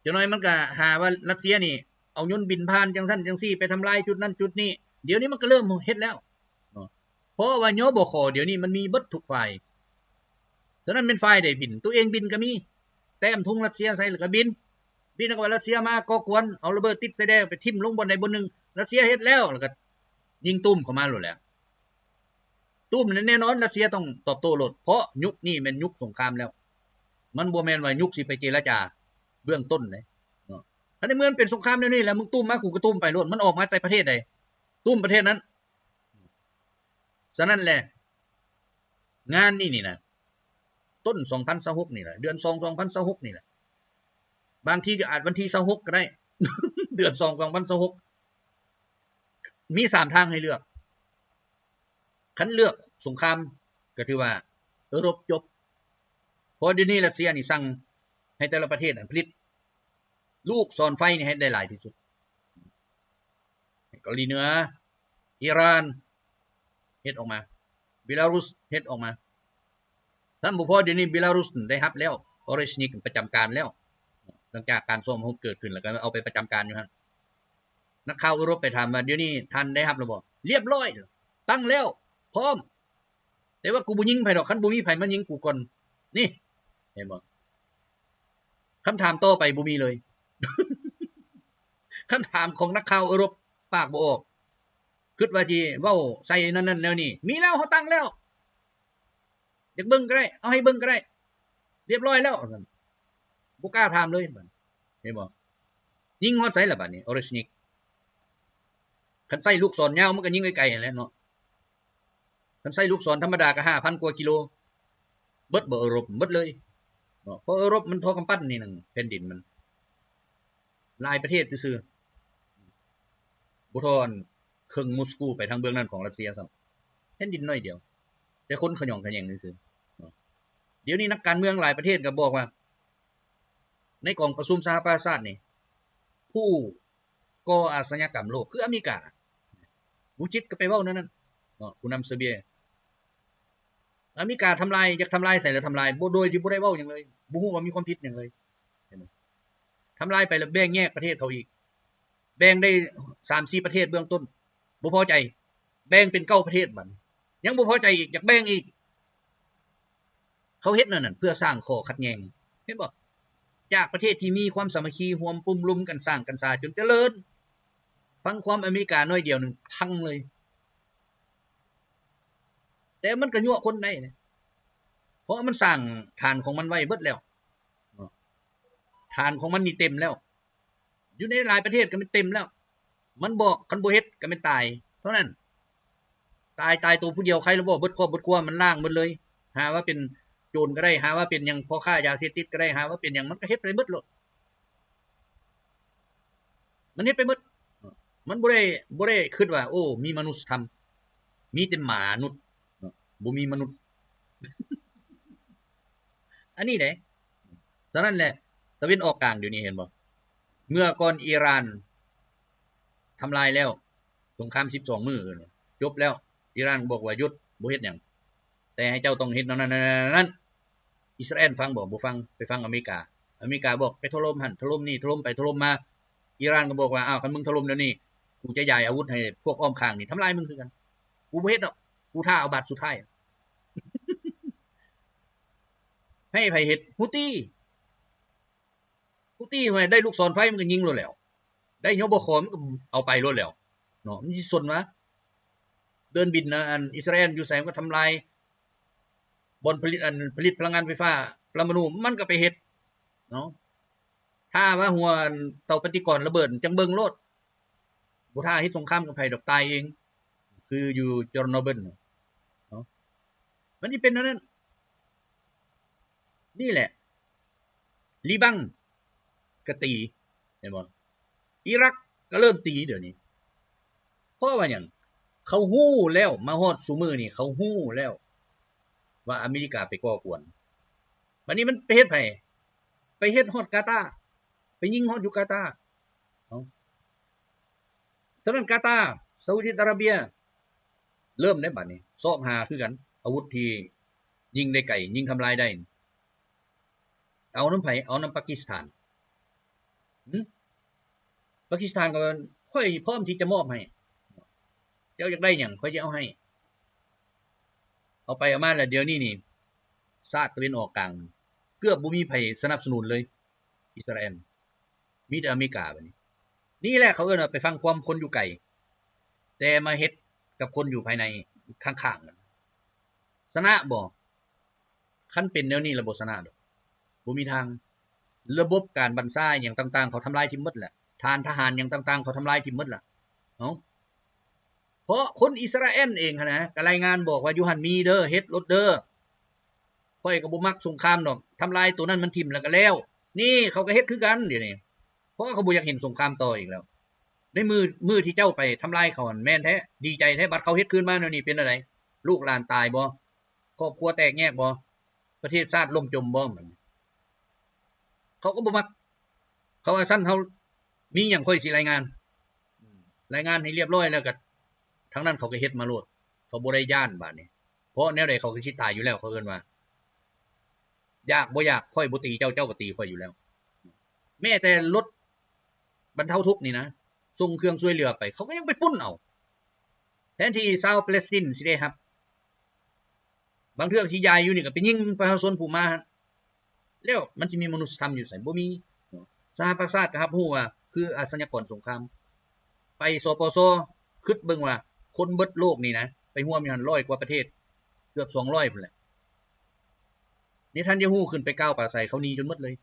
ຈັກໜ້ອຍມັນກໍຫາວ່າຣັດເຊຍນີ້ເອົາຍົນບິນຜ່ານຈັ່ງຊັ້ນຈັ່ງຊີ້ ໄປທຳລາຍຈຸດນັ້ນຈຸດນີ້. ດຽວນີ້ມັນກໍເລີ່ມເຮັດແລ້ວເນາະ ເພາະວ່າ ຍບຂ ດຽວນີ້ມັນມີເບິດທຸກຝ່າຍ. ສະນັ້ນແມ່ນຝ່າຍໃດບິນ ຕົວເອງບິນກໍມີ ແຕ້ມທຸງຣັດເຊຍໃສ່ແລ້ວກໍບິນ ບິນແລ້ວກໍວ່າຣັດເຊຍມາກໍ່ກວນ ເອົາລະເບີດຕິດຊາຍແດນໄປຖິ້ມລົງບ່ອນໃດບ່ອນໜຶ່ງ ຣັດເຊຍເຮັດແລ້ວ ແລ້ວກໍຍິງຕຸ້ມເຂົ້າມາໂລດແຫຼະ. ຕຸ້ມນັ້ນແນ່ນອນ ຣັດເຊຍຕ້ອງຕອບໂຕ້ໂລດ ເພາະຍຸກນີ້ແມ່ນຍຸກສົງຄາມແລ້ວ ມັນບໍ່ແມ່ນວ່າຍຸກຊິໄປເຈລະຈາເບື້ອງຕົ້ນເດ້ເນາະ. ຄັນໃນເມື່ອມັນເປັນສົງຄາມແນວນີ້ແລ້ວ ມຶງຕຸ້ມມາ ກູກໍຕຸ້ມໄປໂລດ. ມັນອອກມາແຕ່ປະເທດໃດ? ຕຸ້ມປະເທດນັ້ນ. ສະນັ້ນແຫຼະ ງານນີ້ນີ້ນະ ຕົ້ນສອງພັນຊາວຫົກນີ້ແຫຼະ ເດືອນສອງ ສອງພັນຊາວຫົກນີ້ແຫຼະ ບາງທີກໍອາດວັນທີຊາວຫົກກໍໄດ້ ເດືອນສອງ ສອງພັນຊາວຫົກ ມີສາມທາງໃຫ້ເລືອກ. ຄັນເລືອກສົງຄາມ ກໍຖືວ່າເອີຣົບຈົບ ເພາະວ່າດຽວນີ້ຣັດເຊຍນີ້ສັ່ງໃຫ້ແຕ່ລະປະເທດນັ້ນຜະລິດລູກສອນໄຟນີ້ໃຫ້ໄດ້ຫຼາຍທີ່ສຸດ. ເກົາຫຼີເໜືອ, ອີຣານ ເຮັດອອກມາ, ເບລາຣຸດ ເຮັດອອກມາ. ຊ້ຳບໍ່ພໍ ດຽວນີ້ເບລາຣຸດໄດ້ຮັບແລ້ວ ໂອເຣຊນິກປະຈຳການແລ້ວ ຫຼັງຈາກການສ້ອມຮົບເກີດຂຶ້ນ ແລ້ວກໍເອົາໄປປະຈຳການຢູ່ຫັ້ນ. ນັກຂ່າວເອີຣົບໄປຖາມວ່າ ດຽວນີ້ທ່ານໄດ້ຮັບແລ້ວບໍ່? ລຽບຮ້ອຍ ຕັ້ງແລ້ວ ພ້ອມ. ແຕ່ວ່າກູບໍ່ຍິງໃຜດອກ ຄັນບໍ່ມີໃຜມາຍິງກູກ່ອນ. ນີ້ ເຫັນບໍ່? ຄຳຖາມຕໍ່ໄປບໍ່ມີເລີຍ. ຄຳຖາມຂອງນັກຂ່າວເອີຣົບປາກບໍ່ອອກ ຄິດວ່າຊິເວົ້າໃສ່ນັ້ນໆແນວນີ້. ມີແລ້ວ ເຮົາຕັ້ງແລ້ວ ຢາກເບິ່ງກໍໄດ້ ເອົາໃຫ້ເບິ່ງກໍໄດ້ ລຽບຮ້ອຍແລ້ວ ວ່າຊັ້ນ. ບໍ່ກ້າຖາມເລີຍ. ເຫັນບໍ່? ຍິງຮອດໃສລະບາດນີ້ ໂອເຣຊນິກ? ຄັນໃຊ້ລູກສອນຍາວມັນກໍຍິງໄກໆຫັ້ນແຫຼະເນາະ. ຄັນໃຊ້ລູກສອນທຳມະດາກໍຫ້າພັນກວ່າກິໂລ ເບິດບໍ່ເອີຣົບ? ເບິດເລີຍເນາະ. ເພາະເອີຣົບມັນທໍ່ກຳປັ້ນໜ້ອຍໜຶ່ງ ແຜ່ນດິນມັນຫຼາຍປະເທດຊື່ໆ ບໍ່ທໍ່ອັນເຄິ່ງມົສກູໄປທາງເບື້ອງນັ້ນຂອງຣັດເຊຍຊ້ຳ. ແຜ່ນດິນໜ້ອຍດຽວ ແຕ່ຄົນຂະຫຍອງຂະແຫຍງຊື່ໆເນາະ. ດຽວນີ້ນັກການເມືອງຫຼາຍປະເທດກໍບອກວ່າ ໃນກອງປະຊຸມສະຫະປະຊາຊາດນີ້ ຜູ້ກໍ່ອາຊະຍາກຳໂລກຄືອາເມລິກາ. ວູຈິດກໍໄປເວົ້າແນວນັ້ນເນາະ ຜູ້ນຳເຊີເບຍ. ອາເມລິກາທຳລາຍ ຢາກທຳລາຍໃສລະທຳລາຍ ບໍ່ ໂດຍທີ່ບໍ່ໄດ້ເວົ້າຫຍັງເລີຍ ບໍ່ຮູ້ວ່າມີຄວາມຜິດຫຍັງເລີຍ. ທຳລາຍໄປລະແບ່ງແຍກປະເທດເຂົາອີກ ແບ່ງໄດ້ສາມສີ່ປະເທດເບື້ອງຕົ້ນ ບໍ່ພໍໃຈ ແບ່ງເປັນເກົ້າປະເທດ ບັດນີ້ຍັງບໍ່ພໍໃຈອີກ ຢາກແບ່ງອີກ. ເຂົາເຮັດແນວນັ້ນເພື່ອສ້າງຂໍ້ຂັດແຍ່ງ ເຫັນບໍ່? ຈາກປະເທດທີ່ມີຄວາມສາມັກຄີ ຮ່ວມກຸ່ມລຸມກັນສ້າງກັນສາຈົນຈະເລີນ ຟັງຄວາມອາເມລິກາໜ້ອຍດຽວໜຶ່ງພັງເລີຍ. ແຕ່ມັນກໍຍົວະຄົນໄດ້ນະ ເພາະມັນສ້າງຖານຂອງມັນໄວ້ເບິດແລ້ວເນາະ. ຖານຂອງມັນນີ້ເຕັມແລ້ວ ຢູ່ໃນຫຼາຍປະເທດກໍແມ່ນເຕັມແລ້ວ. ມັນບອກ ຄັນບໍ່ເຮັດກໍແມ່ນຕາຍເທົ່ານັ້ນ. ຕາຍ ຕາຍໂຕຜູ້ດຽວ ໃຄລະບໍ່ ເບິດຄອບເບິດຄົວ ມັນລ້າງເບິດເລີຍ. ຫາວ່າເປັນໂຈນກໍໄດ້ ຫາວ່າເປັນຫຍັງ ພໍ່ຄ້າຢາເສບຕິດກໍໄດ້ ຫາວ່າເປັນຫຍັງ ມັນກໍເຮັດໄປເບິດໂລດ. ມັນເຮັດໄປເບິດ. ມັນບໍ່ໄດ້ ບໍ່ໄດ້ຄິດວ່າ ໂອ້ ມີມະນຸດສະທຳ ມີແຕ່ໝານຸດເນາະ ບໍ່ມີມະນຸດ. ອັນນີ້ເດ້. ສະນັ້ນແຫຼະ ຕາເວັນອອກກາງດຽວນີ້ ເຫັນບໍ່? ເມື່ອກ່ອນອີຣານທຳລາຍແລ້ວ ສົງຄາມສິບສອງມື້ຈົບແລ້ວ ອີຣານບອກວ່າຢຸດ ບໍ່ເຮັດຫຍັງ ແຕ່ໃຫ້ເຈົ້າຕ້ອງເຮັດແນວນັ້ນ ແນວນັ້ນ ແນວນັ້ນ. ອິດສະຣາແອນຟັງບໍ່? ບໍ່ຟັງ. ໄປຟັງອາເມລິກາ. ອາເມລິກາບອກໄປຖະຫຼົ່ມຫັ້ນ ຖະຫຼົ່ມນີ້ ຖະຫຼົ່ມໄປຖະຫຼົ່ມມາ. ອີຣານກໍບອກວ່າ ອ້າວ ຄັນມຶງຖະຫຼົ່ມແນວນີ້ ກູຈະຢາຍອາວຸດໃຫ້ພວກອ້ອມຂ້າງນີ້ທຳລາຍມຶງຄືກັນ. ກູບໍ່ເຮັດດອກ. ກູຖ້າເອົາບາດສຸດທ້າຍ. ໃຫ້ໃຜເຮັດ? ຮູ້ຕີ. ຮູ້ຕີ ໄດ້ລູກສອນໄຟມັນກໍຍິງໂລດແລ້ວ. ໄດ້ ຍບຂ ມັນກໍເອົາໄປໂລດແລ້ວເນາະ. ມັນຊິສົນຫວາ? ເດີ່ນບິນນະ ອັນອິດສະຣາແອນຢູ່ໃສ ມັນກໍທຳລາຍບ່ອນຜະລິດ ອັນຜະລິດພະລັງງານໄຟຟ້າປະລະມະນູ ມັນກໍໄປເຮັດເນາະ. ຖ້າວ່າຫົວເຕົາປະຕິກອນລະເບີດ ຈັ່ງເບິ່ງໂລດ. ບໍ່ຖ້າເຮັດສົງຄາມກັບໃຜດອກ ຕາຍເອງ ຄືຢູ່ເຊີໂນເບິນເນາະ. ມັນຊິເປັນແນວນັ້ນ. ນີ້ແຫຼະ ລີບັງກໍຕີ ເຫັນບໍ່? ອີຣັກກໍເລີ່ມຕີດຽວນີ້. ເພາະວ່າຫຍັງ? ເຂົາຮູ້ແລ້ວ ມາຮອດຊຸມື້ນີ້ ເຂົາຮູ້ແລ້ວວ່າອາເມລິກາໄປກໍ່ກວນ. ບັດນີ້ມັນໄປເຮັດໃຜ? ໄປເຮັດຮອດກາຕາ ໄປຍິງຮອດຢູ່ກາຕາ. ເອົ້າ ສະນັ້ນກາຕາ ຊາອຸດີອາຣາເບຍ ເລີ່ມແລ້ວບັດນີ້ ຊອກຫາຄືກັນ ອາວຸດທີ່ຍິງໄດ້ໄກ ຍິງທຳລາຍໄດ້ ເອົານຳໃຜ? ເອົານຳປາກິສຖານ. ຫຶ? ປາກິສຖານກໍວ່າ ຂ້ອຍພ້ອມທີ່ຈະມອບໃຫ້ ເຈົ້າຢາກໄດ້ຫຍັງ ຂ້ອຍຈະເອົາໃຫ້. ເອົາໄປເອົາມາແລ້ວ ດຽວນີ້ນີ້ ຊາດຕາເວັນອອກກາງ ເກືອບບໍ່ມີໃຜສະໜັບສະໜູນເລີຍ ອິດສະຣາແອນ ມີແຕ່ອາເມລິກາ. ບັດນີ້ ນີ້ແຫຼະເຂົາເອີ້ນວ່າໄປຟັງຄວາມຄົນຢູ່ໄກ ແຕ່ມາເຮັດກັບຄົນຢູ່ພາຍໃນ ຂ້າງໆ ນັ້ນ ຊະນະບໍ່? ຄັນເປັນແນວນີ້ລະບໍ່ຊະນະດອກ ບໍ່ມີທາງ. ລະບົບການບັນຊາຫຍັງຕ່າງໆ ເຂົາທຳລາຍຖິ້ມໝົດແຫຼະ ຖານທະຫານຫຍັງຕ່າງໆ ເຂົາທຳລາຍຖິ້ມໝົດລະ. ເອົ້າ ເພາະຄົນອິດສະຣາແອນເອງຫັ້ນນະ ກໍລາຍງານບອກວ່າ ຢູ່ຫັ້ນມີເດີ ເຮັດໂລດເດີ ຂ້ອຍກໍບໍ່ມັກສົງຄາມດອກ ທຳລາຍໂຕນັ້ນມັນຖິ້ມແລ້ວກໍແລ້ວ. ນີ້ເຂົາກໍເຮັດຄືກັນດຽວນີ້ ເພາະວ່າເຂົາບໍ່ຢາກເຫັນສົງຄາມຕໍ່ອີກແລ້ວ. ໃນມື້ ມື້ທີ່ເຈົ້າໄປທຳລາຍເຂົາຫັ້ນ ແມ່ນແທ້ ດີໃຈແທ້ ບັດເຂົາເຮັດຄືນມາແນວນີ້ເປັນແນວໃດ? ລູກຫຼານຕາຍບໍ່? ຄອບຄົວແຕກແຍກບໍ່? ປະເທດຊາດລົ້ມຈົມບໍ່? ເຂົາກໍບໍ່ມັກ ເຂົາວ່າຊັ້ນ ເຮົາມີຫຍັງຂ້ອຍຊິລາຍງານ ລາຍງານໃຫ້ລຽບຮ້ອຍແລ້ວກໍ ທາງນັ້ນເຂົາກໍເຮັດມາໂລດ ເຂົາບໍ່ໄດ້ຢ້ານບາດນີ້ ເພາະແນວໃດເຂົາກໍຊິຕາຍຢູ່ແລ້ວ. ເຂົາເອີ້ນວ່າ ຢາກບໍ່ຢາກ ຂ້ອຍບໍ່ຕີເຈົ້າ ເຈົ້າກໍຕີຂ້ອຍຢູ່ແລ້ວ. ແມ້ແຕ່ລົດບັນເທົາທຸກນີ້ນະ ສົ່ງເຄື່ອງຊ່ວຍເຫຼືອໄປ ເຂົາກໍຍັງໄປປຸ້ນເອົາ ແທນທີ່ຊາວປາແລັສຕິນຊິໄດ້ຮັບ. ບາງເທື່ອຊິຢາຍຢູ່ນີ້ກໍໄປຍິງປະຊາຊົນຜູ້ມາຫັ້ນ ແລ້ວມັນຊິມີມະນຸດສະທຳຢູ່ໃສ? ບໍ່ມີ. ສະຫະປະຊາຊາດກໍຮັບຮູ້ວ່າຄືອາຊະຍາກອນສົງຄາມ. ໄປ ສປຊ ຄິດເບິ່ງວ່າຄົນເບິດໂລກນີ້ນະ ໄປຮ່ວມຢູ່ຫັ້ນຮ້ອຍກວ່າປະເທດ ເກືອບສອງຮ້ອຍພຸ້ນແຫຼະ. ເນທັນຍາຮູ້ຂຶ້ນໄປກ່າວປາໄສ ເຂົາໜີຈົນໝົດເລີຍ.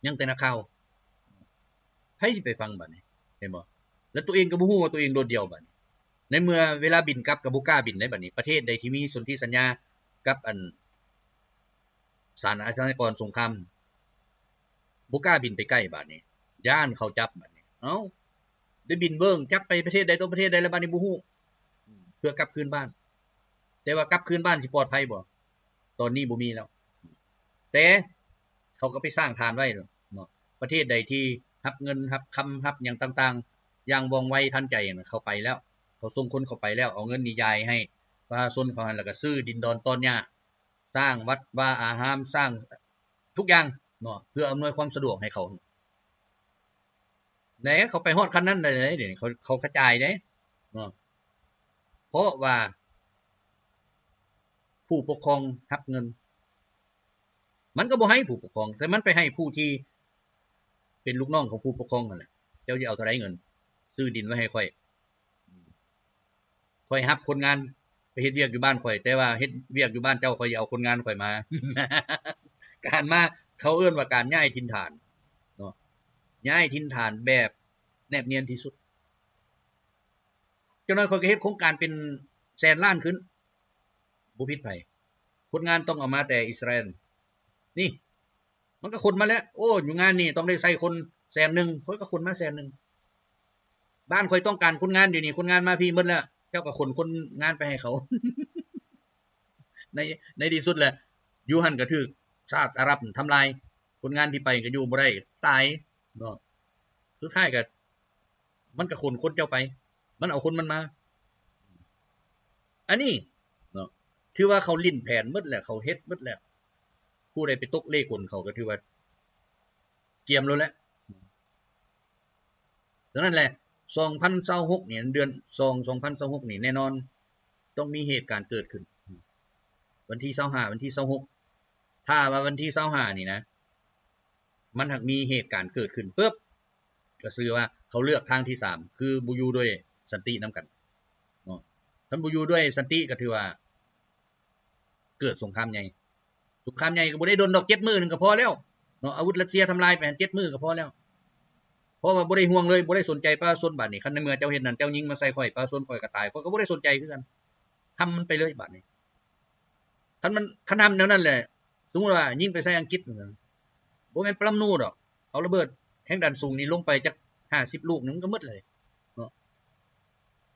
ຍັງແຕ່ນັກຂ່າວ ໃຜຊິໄປຟັງບາດນີ້ ເຫັນບໍ່? ແລ້ວຕົວເອງກໍບໍ່ຮູ້ວ່າຕົວເອງໂດດດ່ຽວບາດນີ້ ໃນເມື່ອເວລາບິນກັບກໍບໍ່ກ້າບິນໄດ້ບາດນີ້. ປະເທດໃດທີ່ມີສົນທິສັນຍາກັບອັນ ສານອາຊະຍາກອນສົງຄາມ ບໍ່ກ້າບິນໄປໃກ້ບາດນີ້ ຢ້ານເຂົາຈັບບາດນີ້. ເອົ້າ ໄດ້ບິນເບິ່ງ ຈັກໄປປະເທດໃດຕໍ່ປະເທດໃດແລ້ວບາດນີ້ບໍ່ຮູ້ ເພື່ອກັບຄືນບ້ານ. ແຕ່ວ່າກັບຄືນບ້ານຊິປອດໄພບໍ່? ຕອນນີ້ບໍ່ມີແລ້ວ ແຕ່ເຂົາກໍໄປສ້າງຖານໄວ້ເນາະ. ປະເທດໃດທີ່ຮັບເງິນ ຮັບຄຳ ຮັບຫຍັງຕ່າງໆ ຢ່າງວ່ອງໄວທັນໃຈ ເຂົາໄປແລ້ວ ເຂົາສົ່ງຄົນເຂົ້າໄປແລ້ວ ເອົາເງິນນີ້ຢາຍໃຫ້ປະຊາຊົນເຂົາຫັ້ນ ແລ້ວກໍຊື້ດິນດອນຕອນຫຍ້າ ສ້າງວັດວາອາຮາມ ສ້າງທຸກຢ່າງເນາະ ເພື່ອອຳນວຍຄວາມສະດວກໃຫ້ເຂົາ. ແຫຼະ ເຂົາໄປຮອດຂັ້ນນັ້ນໄດ້ເດ ດຽວນີ້ເຂົາ ເຂົາກະຈາຍເດ້ເນາະ ເພາະວ່າຜູ້ປົກຄອງຮັບເງິນ ມັນກໍບໍ່ໃຫ້ຜູ້ປົກຄອງ ແຕ່ມັນໄປໃຫ້ຜູ້ທີ່ເປັນລູກນ້ອງຂອງຜູ້ປົກຄອງນັ້ນແຫຼະ. ເຈົ້າຊິເອົາເທົ່າໃດເງິນ? ຊື້ດິນໄວ້ໃຫ້ຂ້ອຍ ຂ້ອຍຮັບຄົນງານໄປເຮັດວຽກຢູ່ບ້ານຂ້ອຍ ແຕ່ວ່າເຮັດວຽກຢູ່ບ້ານເຈົ້າ ຂ້ອຍຊິເອົາຄົນງານຂ້ອຍມາ. ການມາ ເຂົາເອີ້ນວ່າການຍ້າຍຖິ່ນຖານເນາະ ຍ້າຍຖິ່ນຖານແບບແນບນຽນທີ່ສຸດ. ຈັກໜ້ອຍຂ້ອຍກໍເຮັດໂຄງການເປັນແສນລ້ານຂຶ້ນ ບໍ່ຜິດໃຜ. ຄົນງານຕ້ອງເອົາມາແຕ່ອິດສະຣາເອນ ນີ້ ມັນກໍຂົນມາແລ້ວ ໂອ້ ຢູ່ງານນີ້ຕ້ອງໄດ້ໃສ່ຄົນແສນໜຶ່ງ ຂ້ອຍກໍຂົນມາແສນໜຶ່ງ. ບ້ານຂ້ອຍຕ້ອງການຄົນງານ ດຽວນີ້ຄົນງານມາພີ້ໝົດແລ້ວ ເຈົ້າກໍຂົນຄົນງານໄປໃຫ້ເຂົາ. ໃນ ໃນທີ່ສຸດແຫຼະ ຢູ່ຫັ້ນກໍຖືກຊາດອາຣັບທຳລາຍ ຄົນງານທີ່ໄປກໍຢູ່ບໍ່ໄດ້ ຕາຍເນາະ. ສຸດທ້າຍກໍ ມັນກໍຂົນຄົນເຈົ້າໄປ ມັນເອົາຄົນມັນມາ. ອັນນີ້ເນາະ ຖືວ່າເຂົາຫຼິ້ນແຜນໝົດແລ້ວ ເຂົາເຮັດໝົດແລ້ວ. ຜູ້ໃດໄປຕົກເລກົນເຂົາກໍຖືວ່າກຽມໂລດແຫຼະ. ສະນັ້ນແຫຼະ ສອງພັນຊາວຫົກນີ້ ເດືອນສອງ ສອງພັນຊາວຫົກນີ້ ແນ່ນອນຕ້ອງມີເຫດການເກີດຂຶ້ນ ວັນທີຊາວຫ້າ ວັນທີຊາວຫົກ. ຖ້າວ່າວັນທີຊາວຫ້ານີ້ນະ ມັນຫາກມີເຫດການເກີດຂຶ້ນປຶບ ກໍຊື່ວ່າເຂົາເລືອກທາງທີສາມ ຄືບໍ່ຢູ່ດ້ວຍສັນຕິນຳກັນເນາະ. ຄັນບໍ່ຢູ່ດ້ວຍສັນຕິກໍຖືວ່າເກີດສົງຄາມໃຫຍ່. ສົງຄາມໃຫຍ່ກໍບໍ່ໄດ້ດົນດອກ ເຈັດມື້ໜຶ່ງກໍພໍແລ້ວເນາະ. ອາວຸດຣັດເຊຍທຳລາຍໄປຫັ້ນ ເຈັດມື້ກໍພໍແລ້ວ ເພາະວ່າບໍ່ໄດ້ຫ່ວງເລີຍ ບໍ່ໄດ້ສົນໃຈປະຊາຊົນ. ບາດນີ້ ຄັນໃນເມື່ອເຈົ້າເຮັດນັ້ນ ເຈົ້າຍິງມາໃສ່ຂ້ອຍ ປະຊາຊົນຂ້ອຍກໍຕາຍ ຂ້ອຍກໍບໍ່ໄດ້ສົນໃຈຄືກັນ ທຳມັນໄປເລີຍບາດນີ້. ຄັນມັນ ຄັນທຳແນວນັ້ນແຫຼະ ສົມມຸດວ່າຍິງໄປໃສ່ອັງກິດ ບໍ່ແມ່ນປະລຳນູດອກ ເອົາລະເບີດແຮງດັນສູງນີ້ລົງໄປຈັກຫ້າສິບລູກໜຶ່ງ ມັນກໍໝົດເລີຍເນາະ.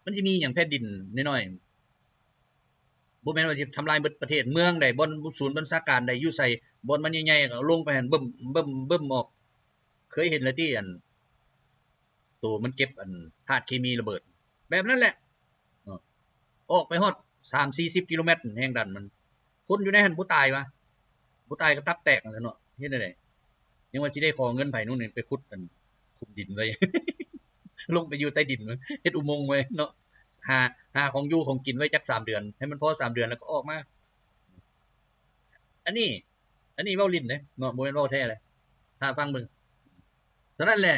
ມັນຊິມີຫຍັງແຜ່ນດິນນ້ອຍໆ ບໍ່ແມ່ນວ່າຊິທຳລາຍໝົດປະເທດ. ເມືອງໃດ ບ່ອນສູນບັນຊາການໃດຢູ່ໃສ ບ່ອນມັນໃຫຍ່ໆ ກໍເອົາລົງໄປຫັ້ນ ບຶ້ມ ບຶ້ມ ບຶ້ມອອກ. ເຄີຍເຫັນແລ້ວຕິ ອັນ ໂຕມັນເກັບອັນທາດເຄມີລະເບີດ ແບບນັ້ນແຫຼະເນາະ. ອອກໄປຮອດສາມສີ່ສິບກິໂລແມັດ ແຮງດັນມັນ ຄົນຢູ່ໃນຫັ້ນບໍ່ຕາຍຫວາ? ບໍ່ຕາຍກໍຕັບແຕກຫັ້ນແຫຼະເນາະ. ເຮັດແນວໃດ? ຍັງວ່າຊິໄດ້ຂໍເງິນໃຜນູ່ນນີ້ ໄປຂຸດອັນຂຸມດິນໄວ້ ລົງໄປຢູ່ໃຕ້ດິນ ເຮັດອຸໂມງໄວ້ເນາະ ຫາ ຫາຂອງຢູ່ຂອງກິນໄວ້ຈັກສາມເດືອນ ໃຫ້ມັນພໍສາມເດືອນແລ້ວກໍອອກມາ. ອັນນີ້ ອັນນີ້ເວົ້າຫຼິ້ນເດ້ເນາະ ບໍ່ແມ່ນເວົ້າແທ້ເດ້ ຖ້າຟັງເບິ່ງ. ສະນັ້ນແຫຼະ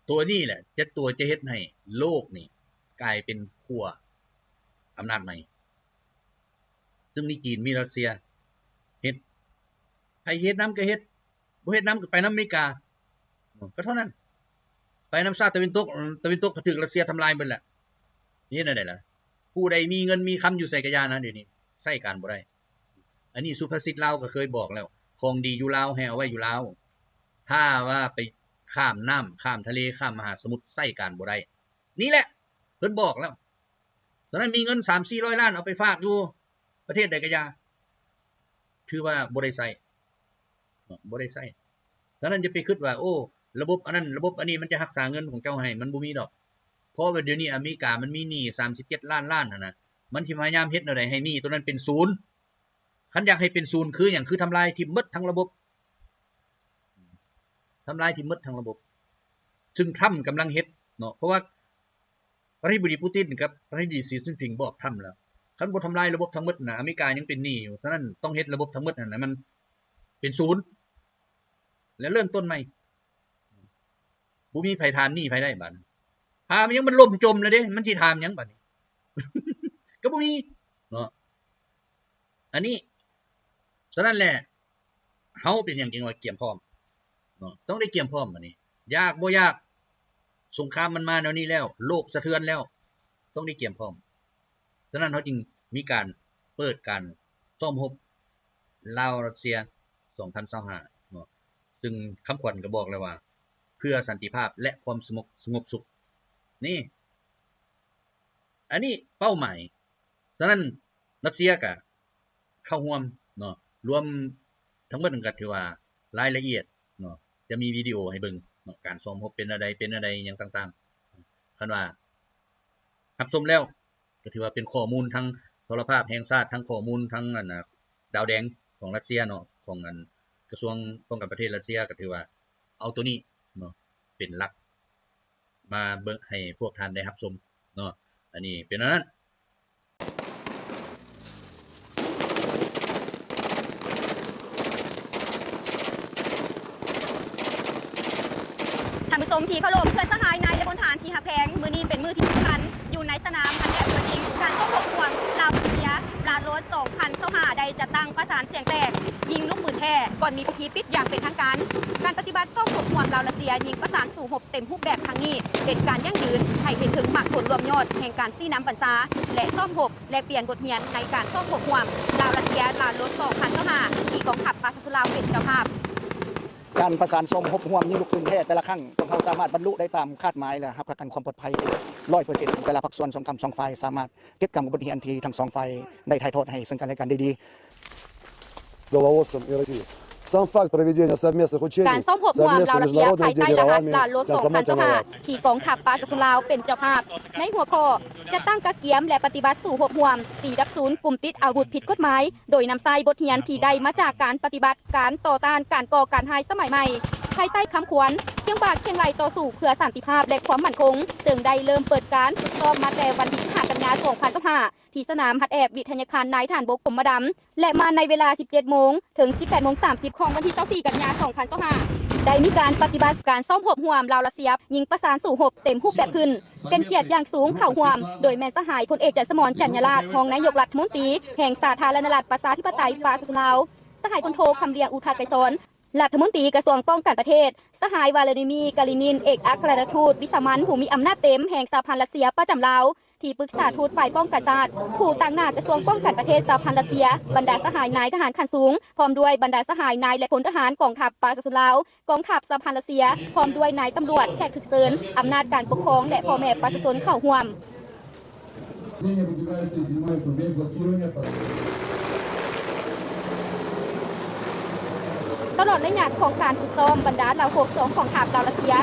ຕົວນີ້ແຫຼະ ຈະ ຕົວຈະເຮັດໃຫ້ໂລກນີ້ກາຍເປັນຂົ້ວອຳນາດໃໝ່ ຊຶ່ງມີຈີນ ມີຣັດເຊຍເຮັດ. ໃຜເຮັດນຳກໍເຮັດ ບໍ່ເຮັດນຳກໍໄປນຳອາເມລິກາ ກໍເທົ່ານັ້ນ. ໄປນຳຊາດຕາເວັນຕົກ ຕາເວັນຕົກກໍຖືກຣັດເຊຍທຳລາຍເບິດແລ້ວ. ເຮັດແນວໃດລະ? ຜູ້ໃດມີເງິນມີຄຳຢູ່ໃສກໍຢ່ານະ ດຽວນີ້ໃຊ້ການບໍ່ໄດ້. ອັນນີ້ສຸພາສິດລາວກໍເຄີຍບອກແລ້ວ ຂອງດີຢູ່ລາວໃຫ້ເອົາໄວ້ຢູ່ລາວ ຖ້າວ່າໄປຂ້າມນ້ຳ ຂ້າມທະເລ ຂ້າມມະຫາສະໝຸດ ໃຊ້ການບໍ່ໄດ້. ນີ້ແຫຼະ ເພິ່ນບອກແລ້ວ. ຕອນນັ້ນມີເງິນສາມສີ່ຮ້ອຍລ້ານ ເອົາໄປຝາກຢູ່ປະເທດໃດກໍຢ່າ ຖືວ່າບໍ່ໄດ້ໃຊ້ ເນາະ ບໍ່ໄດ້ໃຊ້. ສະນັ້ນຢ່າໄປຄິດວ່າ ໂອ້ ລະບົບອັນນັ້ນ ລະບົບອັນນີ້ ມັນຈະຮັກສາເງິນຂອງເຈົ້າໃຫ້ ມັນບໍ່ມີດອກ. ເພາະວ່າດຽວນີ້ອາເມລິກາມັນມີໜີ້ສາມສິບເຈັດລ້ານລ້ານຫັ້ນນະ ມັນຊິພະຍາຍາມເຮັດແນວໃດໃຫ້ໜີ້ໂຕນັ້ນເປັນສູນ. ຄັນຢາກໃຫ້ເປັນສູນຄືຫຍັງ? ຄືທຳລາຍຖິ້ມໝົດທັງລະບົບ ທຳລາຍຖິ້ມໝົດທັງລະບົບ ຊຶ່ງທຣຳກຳລັງເຮັດເນາະ. ເພາະວ່າ ປະທານາທິບໍດີປູຕິນກັບປະທານາທິບໍດີສີຈິ້ນຜິງບອກທຳແລ້ວ ຄັນບໍ່ທຳລາຍລະບົບທັງໝົດນະ ອາເມລິກາຍັງເປັນໜີ້ຢູ່. ສະນັ້ນຕ້ອງເຮັດລະບົບທັງໝົດຫັ້ນໃຫ້ມັນເປັນສູນ ແລ້ວເລີ່ມຕົ້ນໃໝ່. ບໍ່ມີໃຜຖານໜີ້ໃຜໄດ້ບາດນີ້. ຖ້າມັນຍັງມັນລົ້ມຈົມແລ້ວເດ້ ມັນຊິຖານຫຍັງບາດນີ້? ກໍບໍ່ມີເນາະ. ອັນນີ້ ສະນັ້ນແຫຼະ ເຮົາເປັນຫຍັງຈຶ່ງວ່າກຽມພ້ອມເນາະ? ຕ້ອງໄດ້ກຽມພ້ອມ ບາດນີ້ ຢາກບໍ່ຢາກ ສົງຄາມມັນມາແນວນີ້ແລ້ວ ໂລກສະເທືອນແລ້ວ ຕ້ອງໄດ້ກຽມພ້ອມ. ສະນັ້ນເຮົາຈຶ່ງມີການເປີດການຊ້ອມຮົບລາວ-ຣັດເຊຍ ສອງພັນຊາວຫ້າເນາະ, ຊຶ່ງຄຳຂວັນກໍບອກແລ້ວວ່າ ເພື່ອສັນຕິພາບ ແລະ ຄວາມສະຫງົບ ສະຫງົບສຸກ ນີ້ ອັນນີ້ເປົ້າໝາຍ. ສະນັ້ນ ຣັດເຊຍກະເຂົ້າຮ່ວມເນາະ, ລວມທັງໝົດນັ້ນກະຖືວ່າລາຍລະອຽດເນາະ, ຈະມີວິດີໂອໃຫ້ເບິ່ງເນາະ, ການຊ້ອມຮົບເປັນແນວໃດ ເປັນແນວໃດ ຫຍັງຕ່າງໆ. ຄັນວ່າຮັບຊົມແລ້ວ ກໍຖືວ່າເປັນຂໍ້ມູນທາງໂທລະພາບແຫ່ງຊາດ, ທັງຂໍ້ມູນທາງ ອັນນ່າ ດາວແດງຂອງຣັດເຊຍເນາະ, ຂອງ ອັນ ກະຊວງປ້ອງກັນປະເທດຣັດເຊຍ, ກໍຖືວ່າເອົາໂຕນີ້ເນາະ ເປັນຫຼັກ ມາເບິ່ງໃຫ້ພວກທ່ານໄດ້ຮັບຊົມເນາະ. ອັນນີ້ເປັນແນວນັ້ນ. ທ່ານຜູ້ຊົມທີ່ເຄົາລົບ, ເພື່ອນສະຫາຍ, ນາຍ ແລະ ພົນທະຫານທີ່ຮັກແພງ, ມື້ນີ້ເປັນມື້ທີ່ສຳຄັນ ຢູ່ໃນສະໜາມຮັດແອບຕົວຈິງ ການຊ້ອມຮົບຮ່ວມລາວ-ຣັດເຊຍ ລາໂລດ ສອງພັນຊາວຫ້າ ໄດ້ຈັດຕັ້ງປະສານສຽງແຕກ ຍິງລູກປືນແທ້ ກ່ອນມີພິທີປິດຢ່າງເປັນທາງການ. ການປະຕິບັດຊ້ອມຮົບຮ່ວມລາວ-ຣັດເຊຍ ຍິງປະສານສູ້ຮົບເຕັມຮູບແບບຄັ້ງນີ້ ເປັນການຢັ້ງຢືນໃຫ້ເຫັນເຖິງໝາກຜົນລວມຍອດແຫ່ງການຊີ້ນຳບັນຊາ ແລະ ຊ້ອມຮົບ ແລກປ່ຽນບົດຮຽນໃນການຊ້ອມຮົບຮ່ວມລາວ-ຣັດເຊຍ ລາໂລດ ສອງພັນຊາວຫ້າ ທີ່ກອງທັບປະຊາຊົນລາວເປັນເຈົ້າພາບ. ການປະສານຊ້ອມຮົບຮ່ວມຍິງລູກປືນແທ້ແຕ່ລະຄັ້ງ ພວກເຮົາສາມາດບັນລຸໄດ້ຕາມຄາດໝາຍ ແລະ ຮັບປະກັນຄວາມປອດໄພ ຮ້ອຍເປີເຊັນ. ແຕ່ລະພາກສ່ວນ ສອງກຳສອງຝ່າຍ ສາມາດເກັບກຳບົດຮຽນທີ່ທັງສອງຝ່າຍໄດ້ຖ່າຍທອດໃຫ້ເຊິ່ງກັນແລະກັນໄດ້ດີ. Руководством и России. Сам факт проведения совместных учений, ການຊ້ອມຮົບຮ່ວມລາວ-ຣັດເຊຍ ພາຍໃຕ້ລະຫັດລາໂລດ ສອງພັນຊາວຫ້າ ທີ່ກອງທັບປະຊາຊົນລາວເປັນເຈົ້າພາບ ໃນຫົວຂໍ້ ຈັດຕັ້ງກະກຽມ ແລະ ປະຕິບັດສູ້ຮົບຮ່ວມ ຕີດັບສູນກຸ່ມຕິດອາວຸດຜິດກົດໝາຍ ໂດຍນຳໃຊ້ບົດຮຽນທີ່ໄດ້ມາຈາກການປະຕິບັດການຕໍ່ຕ້ານການກໍ່ການຮ້າຍສະໄໝໃໝ່ ພາຍໃຕ້ຄຳຂວັນ ຄຽງບ່າຄຽງໄຫຼ່ຕໍ່ສູ້ເພື່ອສັນຕິພາບ ແລະ ຄວາມໝັ້ນຄົງ, ເຊິ່ງໄດ້ເລີ່ມເປີດການຝຶກຊ້ອມມາແຕ່ວັນທີສິບຫ້າ ກັນຍາ ສອງພັນຊາວຫ້າ ທີ່ສະໜາມຮັດແອບວິທະຍາຄານນາຍທະຫານບົກກົມມະດຳ ແລະ ມາໃນເວລາ ສິບເຈັດໂມງ ເຖິງ ສິບແປດໂມງສາມສິບ ຂອງວັນທີ ຊາວສີ່ ກັນຍາ ສອງພັນຊາວຫ້າ ໄດ້ມີການປະຕິບັດການຊ້ອມຮົບຮ່ວມລາວ-ຣັດເຊຍ ຍິງປະສານສູ້ຮົບເຕັມຮູບແບບຂຶ້ນ. ເປັນກຽດຢ່າງສູງເຂົ້າຮ່ວມ ໂດຍແມ່ນສະຫາຍພົນເອກ ຈັນສະໝອນ ຈັນຍາລາດ ຮອງນາຍົກລັດຖະມົນຕີແຫ່ງສາທາລະນະລັດປະຊາທິປະໄຕປະຊາຊົນລາວ, ສະຫາຍພົນໂທ ຄຳລຽງ ອຸທະໄກສອນ ລັດຖະມົນຕີກະຊວງປ້ອງກັນປະເທດ, ສະຫາຍ ວາລາດີມີ ກາລີນິນ ເອກອັກຄະລັດຖະທູດວິສາມັນຜູ້ມີອຳນາດເຕັມແຫ່ງສະຫະພັນຣັດເຊຍປະຈຳລາວ, ທີ່ປຶກສາທູດຝ່າຍປ້ອງກັນຊາດ, ຜູ້ຕາງໜ້າກະຊວງປ້ອງກັນປະເທດສະຫະພັນຣັດເຊຍ, ບັນດາສະຫາຍນາຍທະຫານຂັ້ນສູງ, ພ້ອມດ້ວຍບັນດາສະຫາຍນາຍ ແລະ ພົນທະຫານກອງທັບປະຊາຊົນລາວ, ກອງທັບສະຫະພັນຣັດເຊຍ, ພ້ອມດ້ວຍນາຍຕຳຫຼວດ, ແຂກຖືກເຊີນ, ອຳນາດການປົກຄອງ ແລະ ພໍ່ແມ່ປະຊາຊົນເຂົ້າຮ່ວມ. ຕະຫຼອດໄລຍະຂອງການຝຶກຊ້ອມ, ບັນດາເຫຼົ່າໂຄສອງກອງທັບລາວ-ຣັດເຊຍ